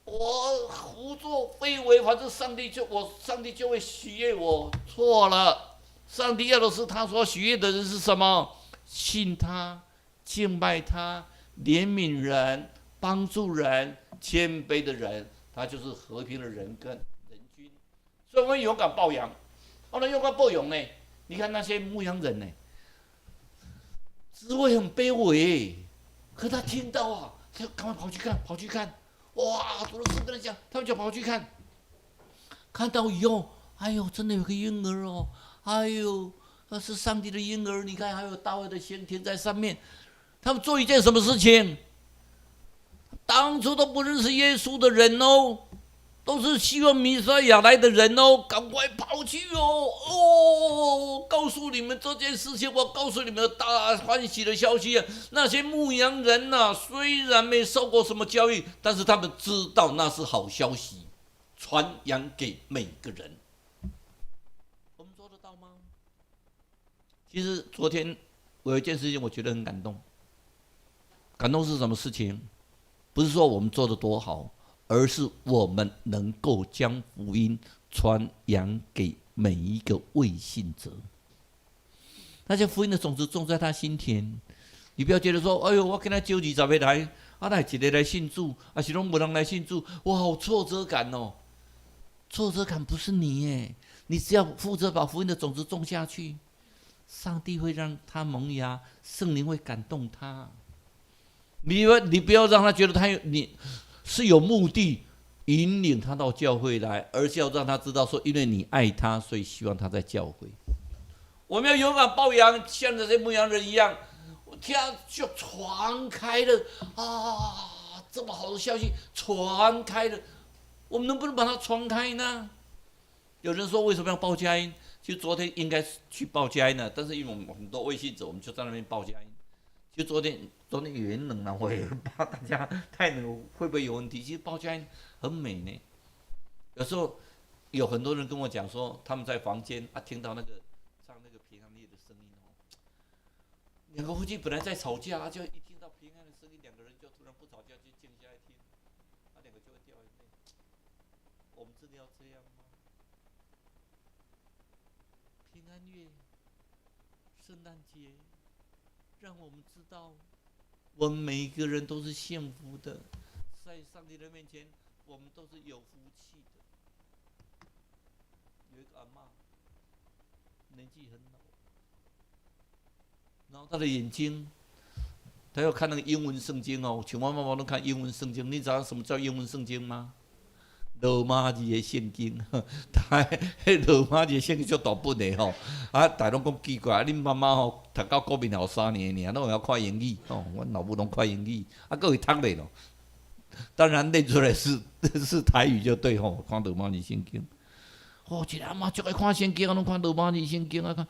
我胡作非為，反正上帝就我，上帝就會喜悅我。錯了，上帝要的是他所喜悅的人是什麼？信他。敬拜他、憐憫人、幫助人、謙卑的人，他就是和平的人跟人君。所以我們勇敢報羊，我們勇敢報羊呢？你看那些牧羊人呢，職位很卑微，可他聽到啊，他就趕快跑去看，跑去看，哇！主的事跟他講，他們就跑去看，看到以後，哎呦，真的有個嬰兒哦，哎呦，那是上帝的嬰兒，你看還有大衛的星停在上面。他們做一件什麼事情？當初都不認識耶穌的人哦，都是希望彌賽亞來的人哦，趕快跑去哦哦，告訴你們這件事情，我告訴你們大歡喜的消息啊！那些牧羊人吶，雖然沒受過什麼教育，但是他們知道那是好消息，傳揚給每個人。我們做得到嗎？其實昨天我有一件事情，我覺得很感動。感動是什麼事情？不是說我們做得多好，而是我們能夠將福音傳揚給每一個未信者。那些福音的種子種在他心田，你不要覺得說：“哎喲，我今仔招二十個來，啊，哪一個來信主，啊是攏無人來信主，我好挫折感哦。”挫折感不是你耶，你只要負責把福音的種子種下去，上帝會讓他萌芽，聖靈會感動他。你不要讓他覺得他有你是有目的引領他到教會來，而是要讓他知道說，因為你愛他，所以希望他在教會。我們要勇敢報羊，像這些牧羊人一樣，天就傳開了啊！這麼好的消息傳開了，我們能不能把它傳開呢？有人說為什麼要報佳音？其實昨天應該去報佳音的，但是因為我們很多未信者，我們就在那邊報佳音。就昨天，昨天有點冷了，我也怕大家太冷會不會有問題？其實報佳音很美呢。有時候有很多人跟我講說，他們在房間啊，聽到那個唱那個平安夜的聲音哦，兩個夫妻本來在吵架，就一聽到平安的聲音，兩個人就突然不吵架，就靜下來聽，啊，兩個就會掉眼淚。我們真的要這樣嗎？平安夜，聖誕節。讓我們知道，我們每一個人都是幸福的，在上帝的面前，我們都是有福氣的。有一個阿嬤，年紀很老，然後他的眼睛，他要看那個英文聖經哦，像我媽媽攏看英文聖經，你知道什麼叫英文聖經嗎？羅馬字的聖經，他彼羅馬字的聖經足大本的吼，啊，大家攏講奇怪，恁媽媽吼讀到國民校3年爾，攏會曉看英語吼，阮老母攏看英語，啊，閣會讀咧咯。當然念出來是台語就對吼，看羅馬字聖經。哦，一個阿嬤足愛看聖經，攏看羅馬字聖經啊，看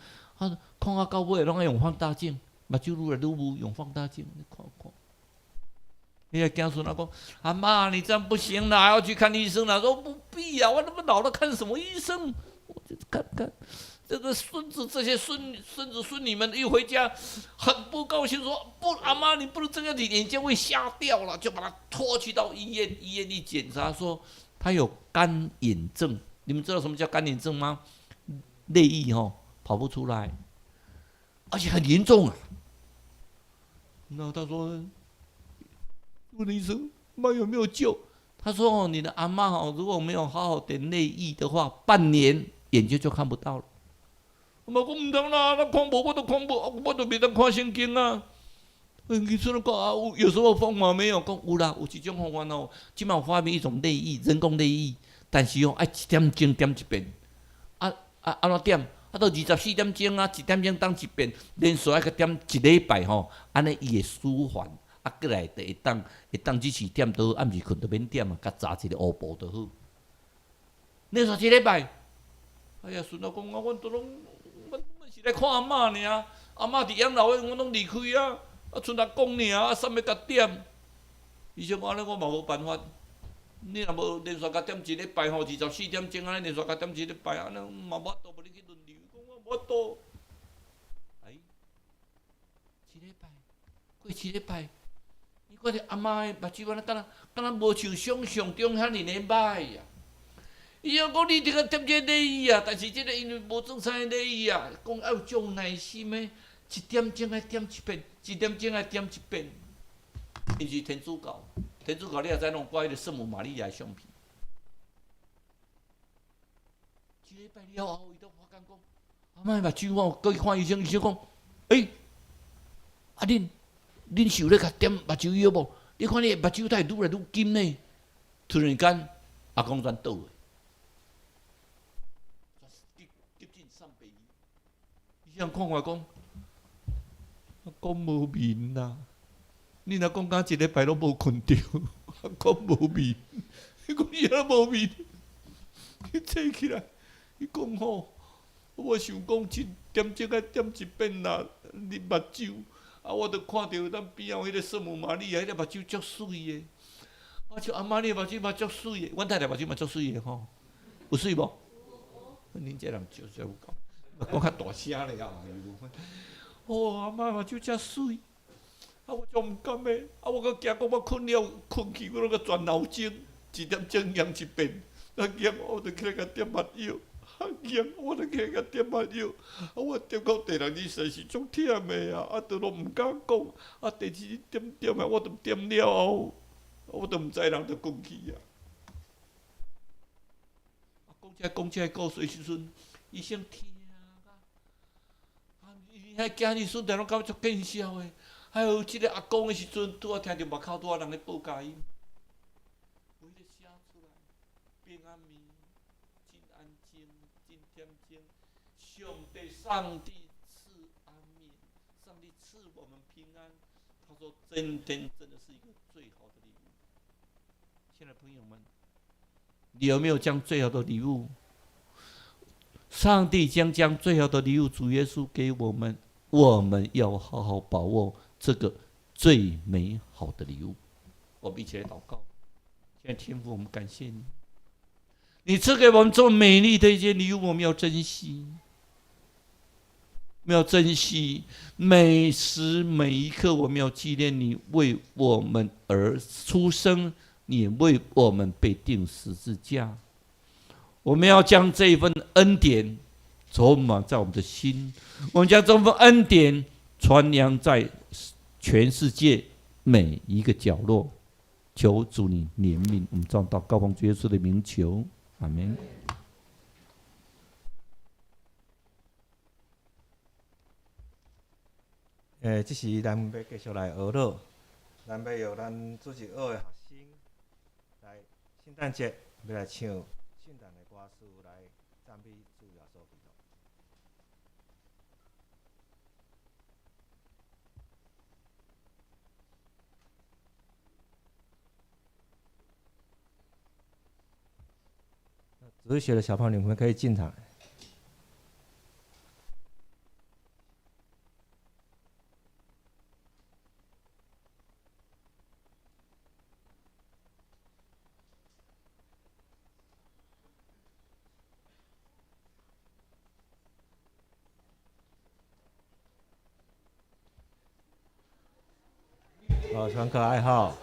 啊看啊到尾攏愛用放大鏡。目睭愈來愈霧，用放大鏡你看看。你個囝孫仔講：阿嬤，你這樣不行啦，要去看醫生啦。說不必啊，我那麼老了，看什麼醫生？我就看看這個孫子，這些孫子孫女們一回家，很不高興，說：不，阿媽，你不能這樣，你眼睛會瞎掉了，就把他拖去到醫院。醫院一檢查，說他有乾眼症。你們知道什麼叫乾眼症嗎？淚液吼跑不出來，而且很嚴重啊。那他說。問醫生，媽有沒有救？他說：哦，你的阿嬤哦，如果沒有好好點淚液的話，半年眼睛就看不到了。我講毋通啦，那看無我都看無，我都袂當看聖經啊。醫生講啊，有什麼方法沒有？講有啦，有一種方法哦，這馬發明一種淚液，人工淚液，但是哦，愛一點鐘點一遍。啊啊，按怎點？啊，都24點鐘啊，一點鐘點一遍，連續愛閣點一禮拜吼，按呢伊會舒緩。啊，過來就會當只是點都暗時睏就免點啊，共紮一個烏布就好。連續一禮拜，哎呀，孫仔講啊，阮都攏，阮是來看阿嬤爾，阿嬤佇養老院，阮攏離開啊，啊，賰阿公爾，啊，啥欲共點？醫生講按呢，我嘛無辦法。你若無連續共點一禮拜吼，24點鐘按呢連續共點一禮拜，按呢嘛無法度，無你去輪流，講我無法度。哎，一禮拜，過一禮拜。你看著阿嬤的目睭按呢，敢若無像想像中遐爾的歹啊！伊又講你這個點這淚液啊，但是這個因為無裝啥淚液啊，講愛有足耐心的，一點鐘愛點一遍，一點鐘愛點一遍。伊是天主教，天主教你也知攏掛彼個聖母瑪利亞的相片。一禮拜了後，伊都發覺講，阿嬤的目睭我閣去看醫生，醫生講，欸，啊恁。恁是有咧共點目睭藥無？你看你的目睭會愈來愈金呢。突然間，阿公轉倒去，急診送病院。醫生看看講，阿公無眠啦。你若講敢一禮拜攏無睏著，阿公無眠。伊講伊也無眠，伊醒起來，伊講吼，我想講一點鐘愛點一遍啦，你目睭。啊！我著看著咱邊仔有彼個聖母瑪利亞，彼個目睭足媠的。我像阿嬤，你的目睭嘛足媠的，阮太太目睭嘛足媠的吼，有媠無？恁這人少少有夠，講較大聲咧啊！哦，阿嬤目睭遮媠，啊，我足毋甘的，啊，我閣驚講我睏了睏去，我攏閣全腦鐘，一點鐘驗一遍，啊，驗我著起來共點目藥。啊！我著起來共點目藥，啊！我點到第六日實是足忝的啊！啊，都攏毋敢講。啊，第二日點點啊，我都點了後，我都毋知人就睏去啊。啊，講這講這故事時陣，醫生聽啊，啊，伊遐囝兒孫攏感覺足見笑的。還有這個阿公的時陣，拄仔聽著外口拄仔人咧報佳音，有彼個聲出來，平安暝，真安靜，真恬靜。上帝，上帝賜安眠，上帝賜我們平安。他說：今天真的是一個最好的禮物。親愛的朋友們，你有沒有將最好的禮物？上帝將最好的禮物主耶穌給我們，我們要好好把握這個最美好的禮物。我們一起來禱告。親愛的天父，我們感謝你，你賜給我們這麼美麗的一件禮物，我們要珍惜，我們要珍惜每時每一刻，我們要紀念你為我們而出生，你為我們被釘十字架。我們要將這份恩典充滿在我們的心，我們將這份恩典傳揚在全世界每一個角落。求主你憐憫，我們這樣禱告，奉主耶穌的名求，阿門。這時咱欲繼續來學樂，咱欲由咱主日學的學生來聖誕節欲來唱聖誕的歌詞來讚美主耶穌基督。主日學的小朋友，你們可以進場。哦，很可愛吼。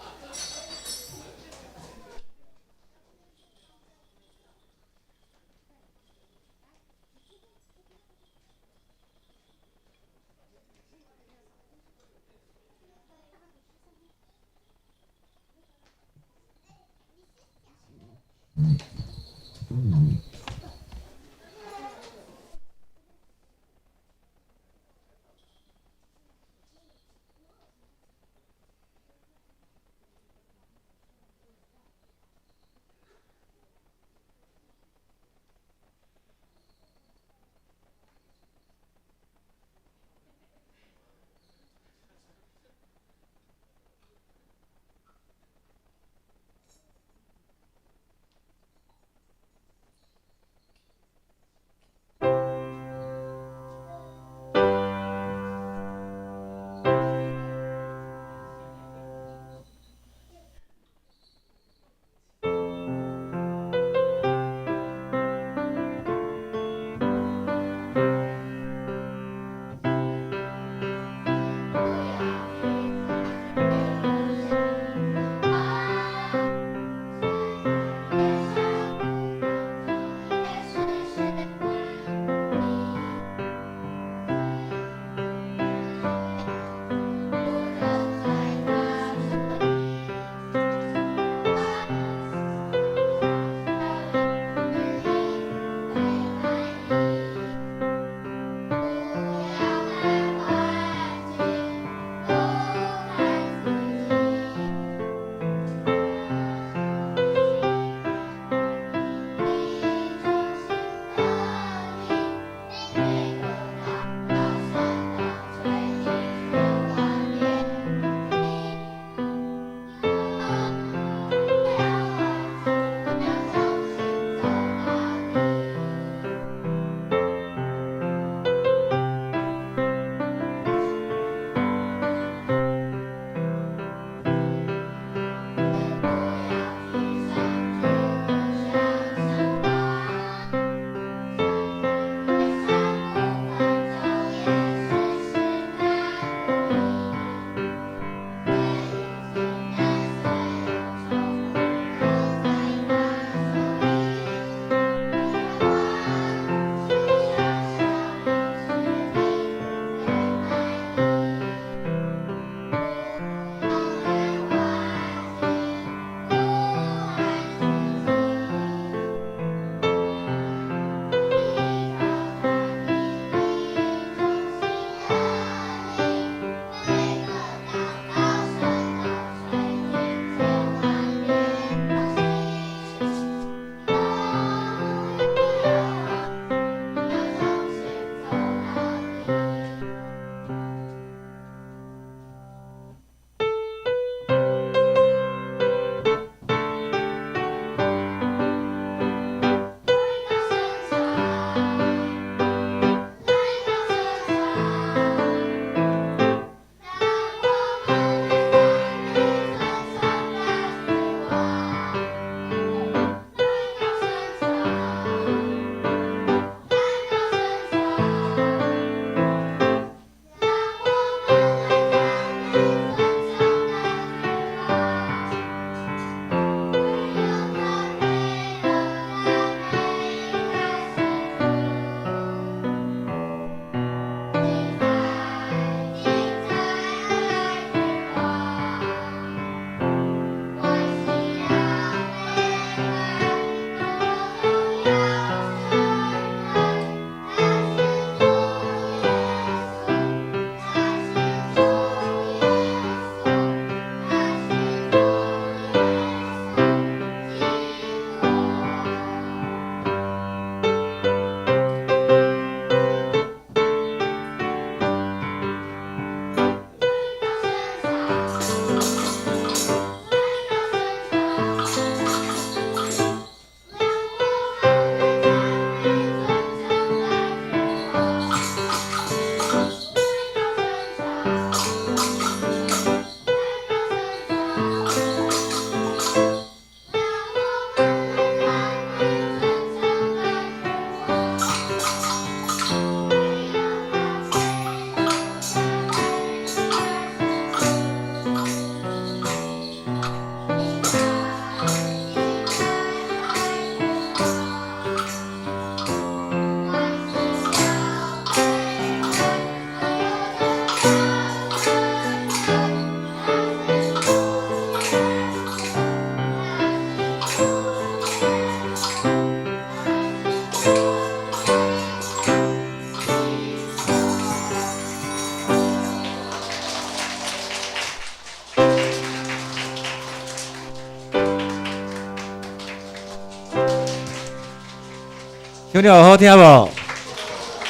唱了有好聽無？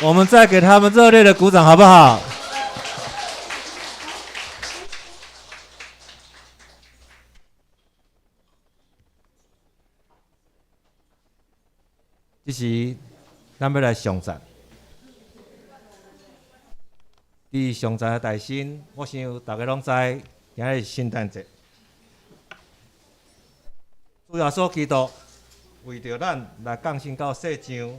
我們再給他們熱烈的鼓掌，好不好？這時，咱欲來頌讚。佇頌讚的大身，我想大家攏知，今仔日是聖誕節。主耶穌基督為著咱來降生到世上，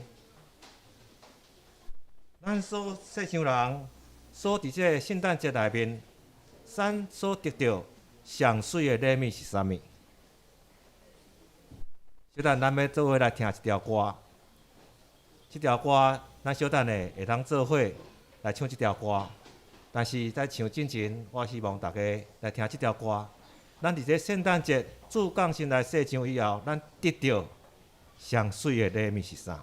咱所世上人所佇這个聖誕節內面，咱所得著上媠的禮物是啥物？小等咱欲做伙來聽一條歌，這條歌咱小等下會當做伙來唱這條歌。但是在唱之前，我希望大家來聽這條歌。咱佇這聖誕節主降生來世上以後，咱得著上媠的禮物是啥？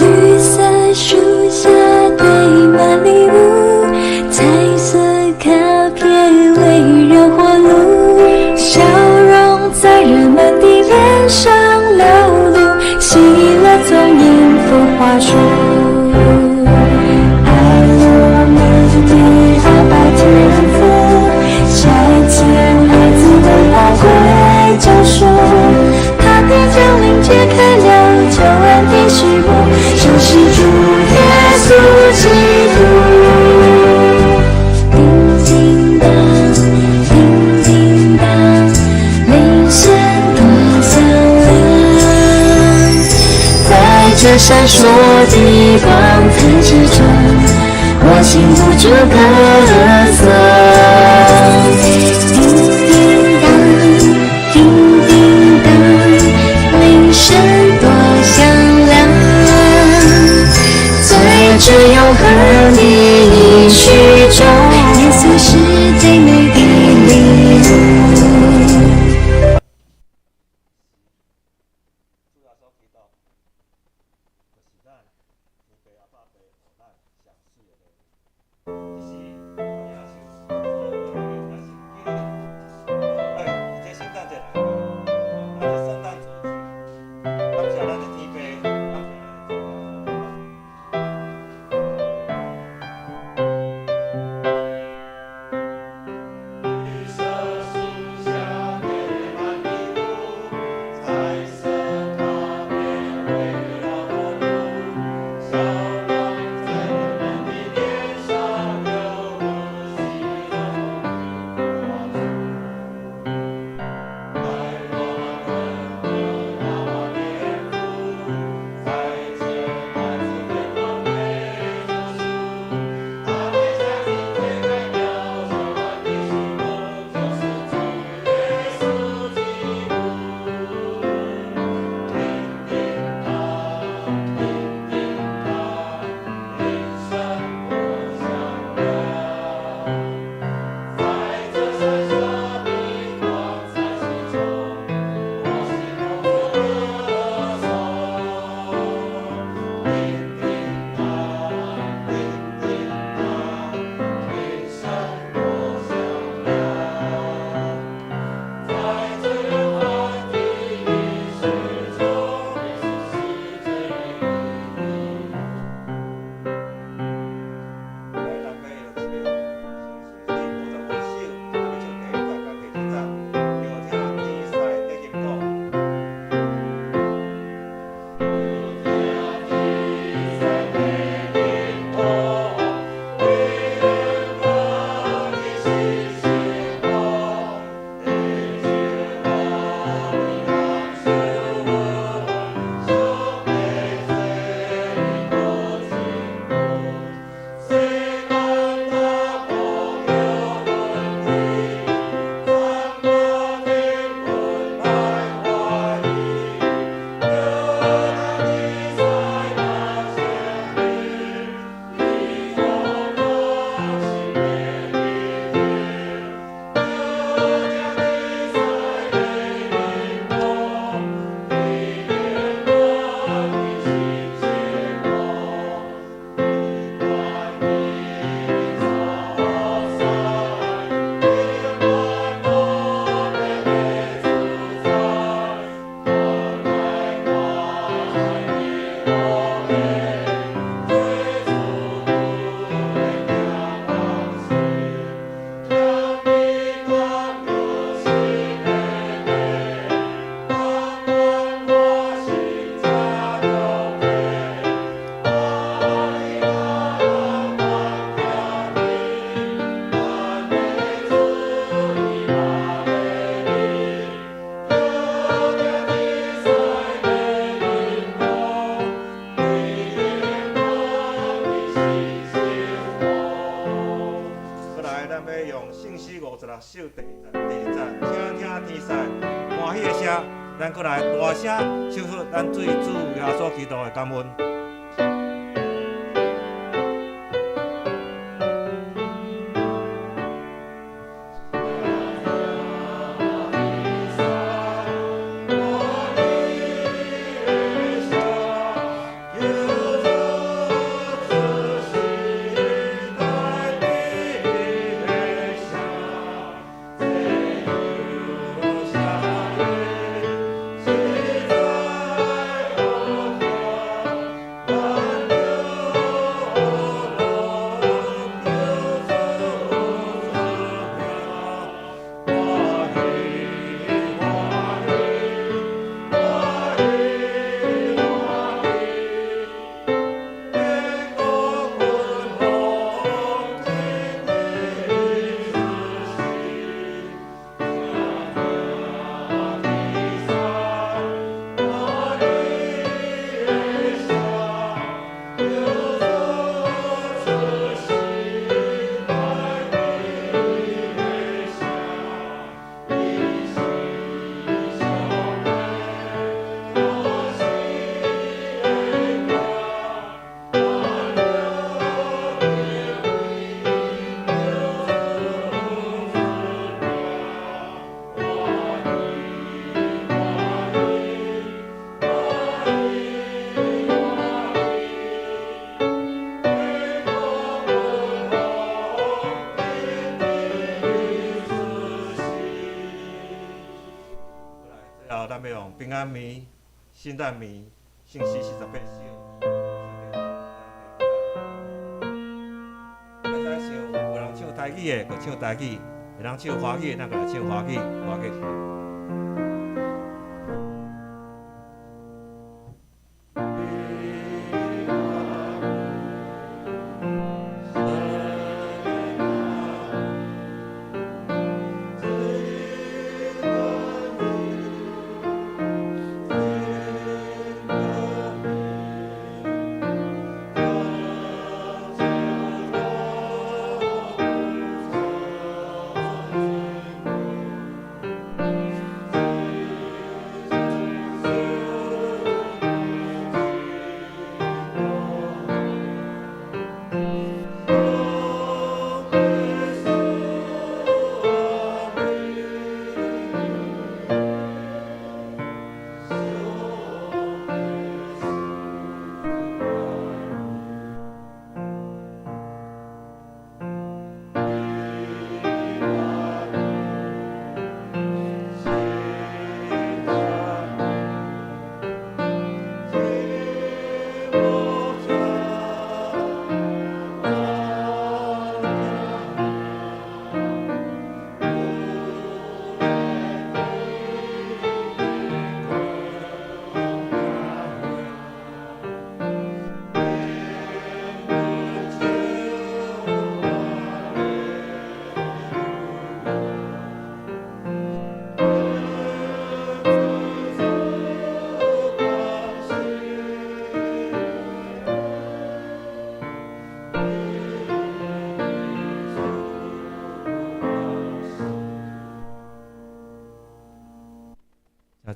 綠色樹下堆滿禮物，彩色卡片圍繞火爐，笑容在人們的臉上流露，喜樂從音符畫出。愛我們的阿爸天父，差遣愛子為寶貴救贖，他的降臨揭開了舊恩的序幕，救世主耶穌基督。叮叮當，叮叮當，鈴聲多響亮，在這閃爍的光彩之中，我心無處可藏。叮叮當，叮叮當，鈴聲多響亮，在這永恆的應許中，耶穌是最美的禮物。主耶穌基督就是咱天父阿爸父予咱上媠的禮物。這時，主耶穌所有的咱是基督徒。哎，佇這聖誕節內面，咱的聖誕主題，感謝咱的天父，感謝咱的主耶穌基督。綠色樹下堆滿禮物，彩色卡片圍繞火爐，笑容在人們的臉首第一節、第二節，請聽天使歡喜的聲，咱閣來大聲唱出咱對主耶穌基督的感恩。最後，咱欲用平安暝、聖誕暝、聖詩48首。會使唱，有人唱台語的，就唱台語；有人唱華語的，咱就來唱華語，華語。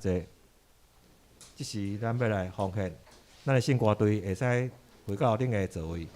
謝，這時咱欲來奉獻，咱的聖歌隊會使回到恁的座位。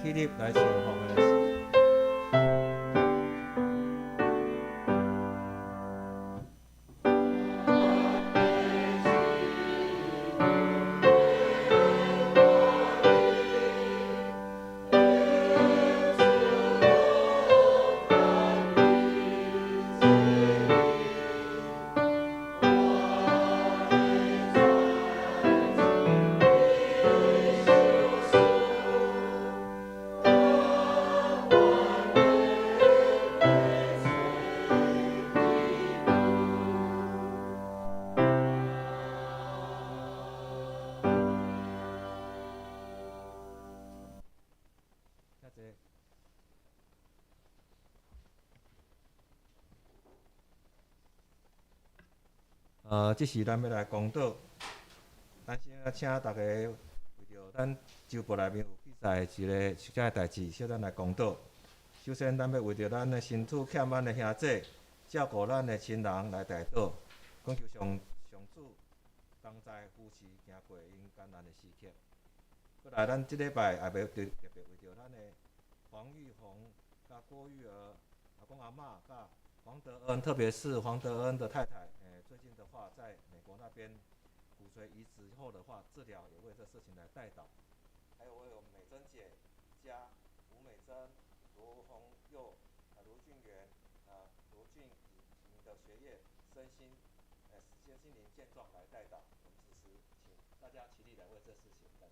起立來唱奉的。這時咱欲來公禱，咱先請大家為著咱週報內面有記載一个一件代誌，小咱來公禱。首先，咱欲為著咱的身體欠咱的兄弟，照顧咱的親人來代禱，懇求上上主同在扶持行過𪜶艱難的時刻。閣來，咱這禮拜也欲特特別為著咱的黃玉紅、佮郭玉兒、阿公阿嬤、佮黃德恩，特別是黃德恩的太太，最近的話，在美國那邊骨髓移植後的話，治療也為這事情來代禱。還有為我們美珍姐一家，吳美珍、盧宏佑、盧俊元、盧俊穎的學業、身心、身心靈健壯來代禱。我們此時請大家起立來為這事情代禱。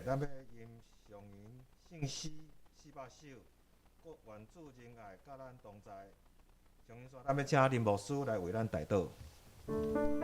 咱欲吟上吟聖詩400首，閣願主仁愛佮咱同在。上吟煞，咱欲請林牧師來為咱代禱。 Amen.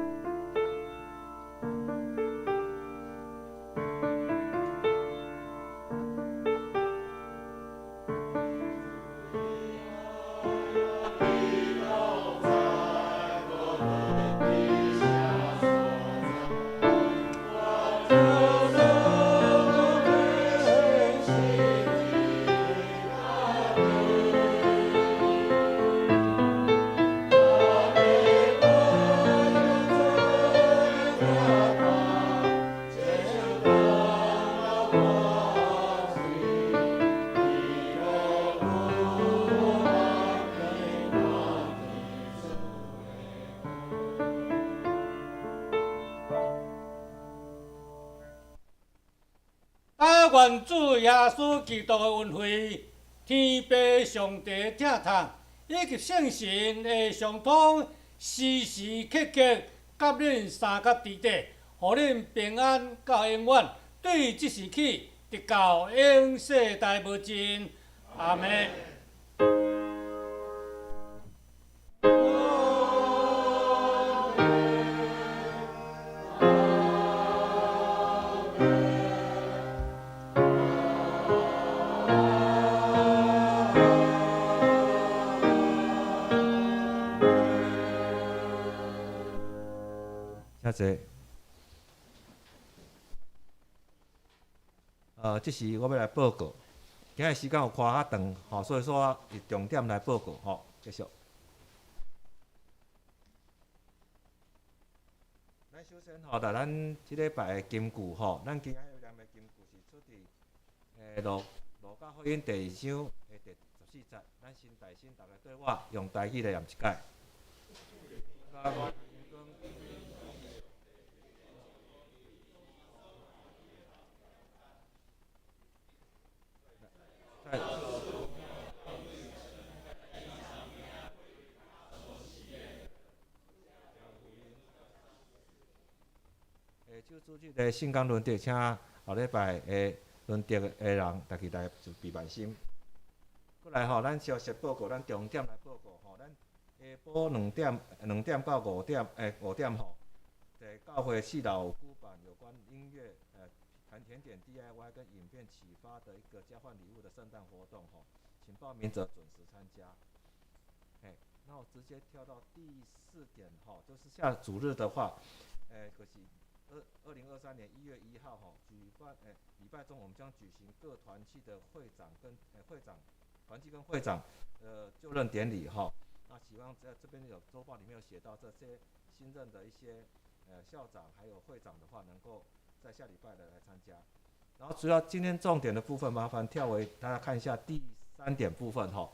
願主耶穌基督的恩惠、天父上帝疼痛，以及聖神的相通，時時刻刻佮恁相佮佇底，予恁平安到永遠。對這時起，直到永世代無盡。阿們。請坐。這是我欲來報告。今日時間有看較長，吼，所以說我重點來報告，吼，繼續。咱首先吼，來咱這禮拜的金句吼，咱今仔日念的金句是出佇路加福音第二章的第14節。咱先大聲，逐家對我用台語來念一擺。手主這个聖經輪值，請後禮拜的輪值的人，逐家來備萬心。過來吼，咱消息報告，咱重點來報告吼，咱下晡2點，2點到5點，5點吼，在教會四樓舉辦有關音樂、談甜點 DIY 跟影片啟發的一個交換禮物的聖誕活動吼，請報名者準時參加。那我直接跳到第四點吼，就是下主日的話，可惜。2023年1月1號，吼，舉辦，禮拜中我們將舉行各團契的會長跟，會長，團契跟會長，就任典禮，哈。那希望在這邊有週報裡面有寫到這些新任的一些，校長還有會長的話，能夠在下禮拜的來參加。然後主要今天重點的部分，麻煩跳回大家看一下第三點部分，吼。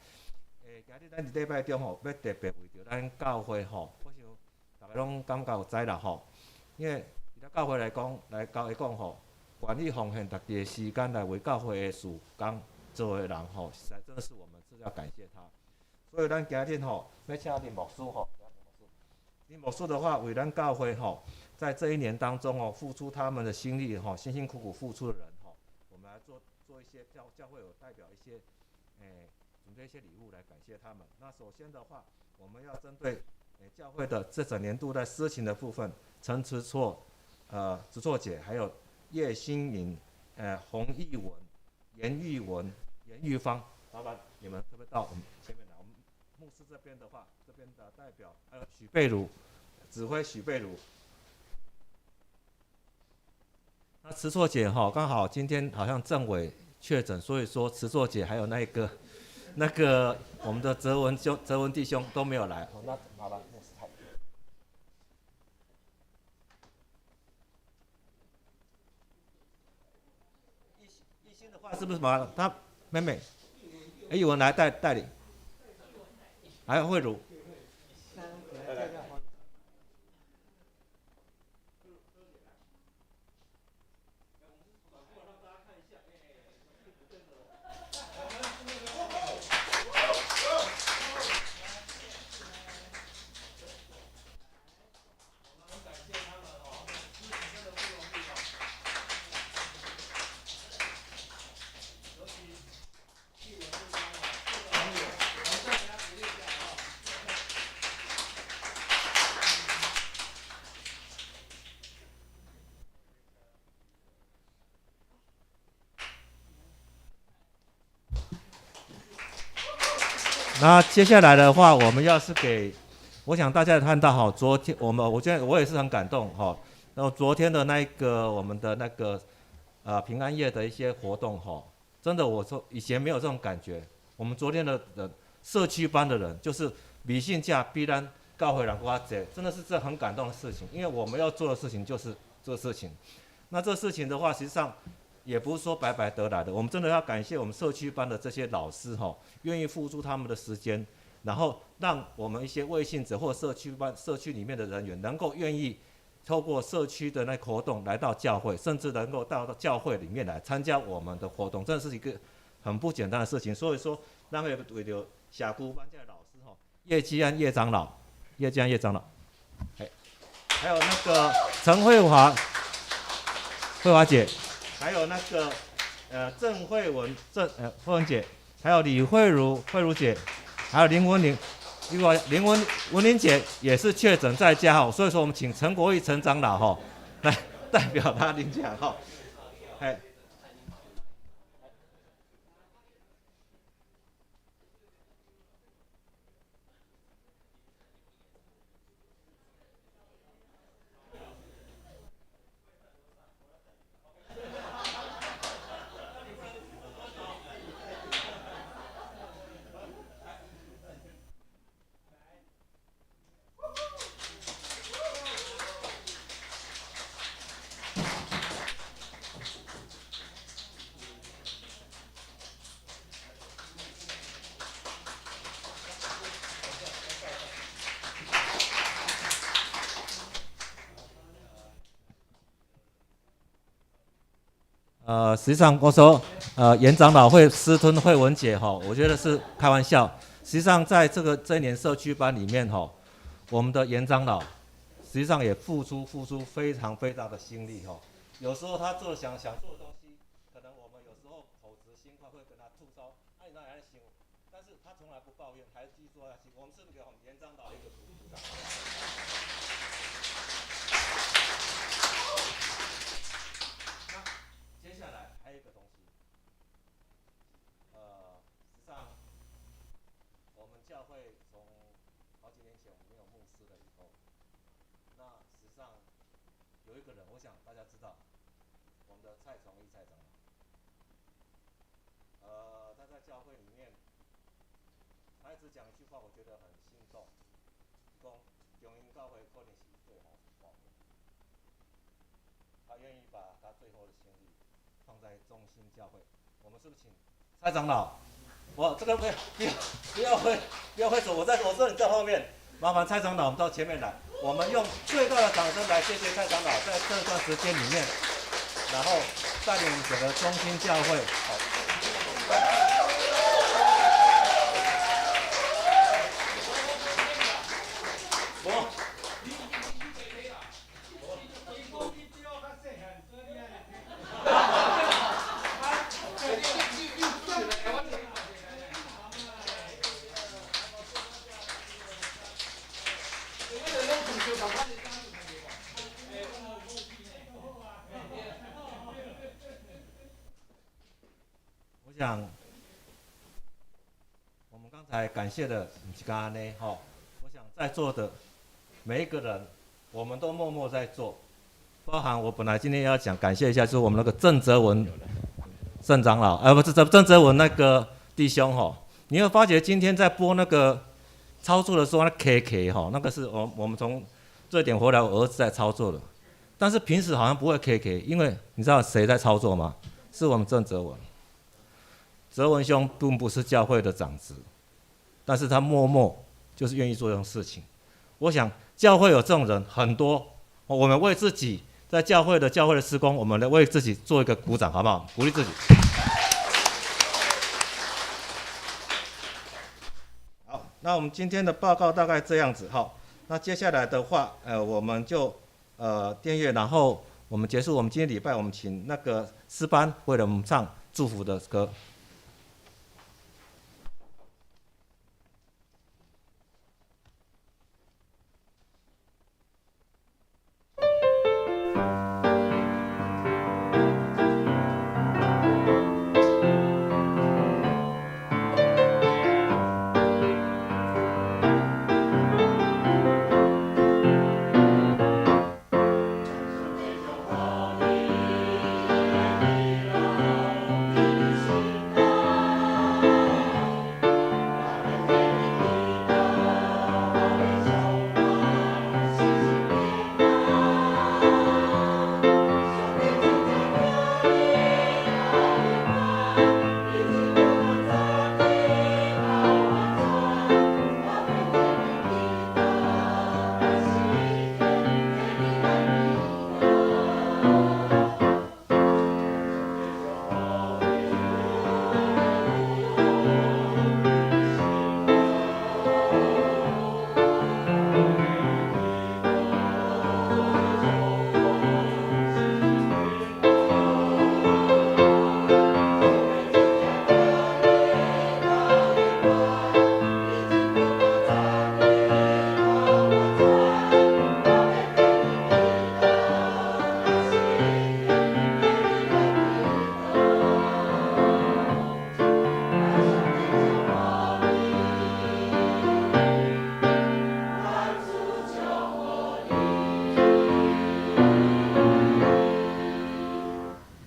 今日咱佇禮拜中吼，欲特別為著咱教會吼，我想大家攏感覺有知啦，吼，因為。教會來講，來教會講吼，願意奉獻家己的時間來為教會的事工做的人吼，實在真的是我們是要感謝他。所以咱今日吼，欲請林牧師吼，林牧師的話，為咱教會吼，在這一年當中哦，付出他們的心力吼，辛辛苦苦付出的人吼，我們來做做一些教會有代表一些，準備一些禮物來感謝他們。那首先的話，我們要針對教會的這整年度在司琴的部分，陳慈錯。植錯姐，還有葉心穎、洪義文、嚴玉文、嚴玉芳，麻煩你們可不可以到我們前面來？我們牧師這邊的話，這邊的代表還有許貝如，指揮許貝如。那慈錯姐哈，剛好今天好像政委確診，所以說慈錯姐還有那個我們的澤文兄、澤文弟兄都沒有來。那麻煩牧師。是不是嘛？他妹妹，有人來帶領，還有慧茹。那接下來的話，我們要是給，我想大家也看到哈，昨天我們，我覺得我也是很感動哈。然後昨天的那個我們的那個，平安夜的一些活動哈，真的我說以前沒有這種感覺。我們昨天的人社區班的人，就是迷信價必然教會人瓜子，真的是這很感動的事情。因為我們要做的事情就是這事情。那這事情的話，實際上。也不是說白白得來的，我們真的要感謝我們社區班的這些老師吼，願意付出他們的時間，然後讓我們一些未信者或社區班、社區裡面的人員能夠願意透过社区的那个活动来到教会，甚至能够到教会里面来参加我们的活动，这是一个很不简单的事情。所以说，咱会为著社区班这个老师吼，叶基安叶长老，叶基安叶长老，哎，还有那个陈慧华，慧华姐，还有那个郑慧文慧文姐，还有李慧茹慧茹姐，还有林文玲。另外，林文文玲姐也是确诊在家哈，所以说我们请陈国义陈长老哈来代表他领奖哈，哎。实际上我说，严长老会私吞慧文姐哈，我觉得是开玩笑。实际上，在这一年社区班里面哈，我们的严长老实际上也付出非常非常的心力哈。有时候他做想想做的东西，可能我们有时候口直心快会跟他吐槽，哎，那还行，但是他从来不抱怨，还是继续做下去。我们是不是给我们严长老一个鼓掌？那接下来还有一个东西，实际上我们教会从好几年前我们没有牧师了以后，那实际上有一个人，我想大家知道，我们的蔡崇义蔡长老，他在教会里面，他一直讲一句话，我觉得很心动，讲中英教会可能是最后一关，他愿意把他最后的心力放在中心教会。我们是不是请蔡长老？我这个不要不要不要挥不要挥手，我说你在后面，麻烦蔡长老，我们到前面来，我们用最大的掌声来谢谢蔡长老，在这段时间里面，然后带领整个中心教会。好。我想，我们刚才感谢的毋是干呢吼。我想在座的每一个人，我们都默默在做，包含我本来今天要讲感谢一下，就是我们那个郑泽文郑长老，不是郑泽文那个弟兄吼。你会发觉今天在播那个操作的时候，那 KK 吼，那个是我们从瑞典回来，我儿子在操作的，但是平时好像不会 KK，因为你知道谁在操作吗？是我们郑泽文。泽文兄并不是教会的长子，但是他默默就是愿意做这种事情。我想教会有这种人很多，我们为自己在教会的事工，我们来为自己做一个鼓掌，好不好？鼓励自己。好，那我们今天的报告大概这样子哈。那接下来的话，我们就订阅，然后我们结束我们今天礼拜，我们请那个诗班为了我们唱祝福的歌。 Thank you.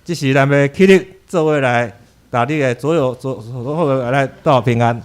這時咱欲起立做伙來，共你的左右左左後來道平安。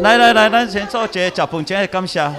來來來，咱先做一个食飯前的感謝。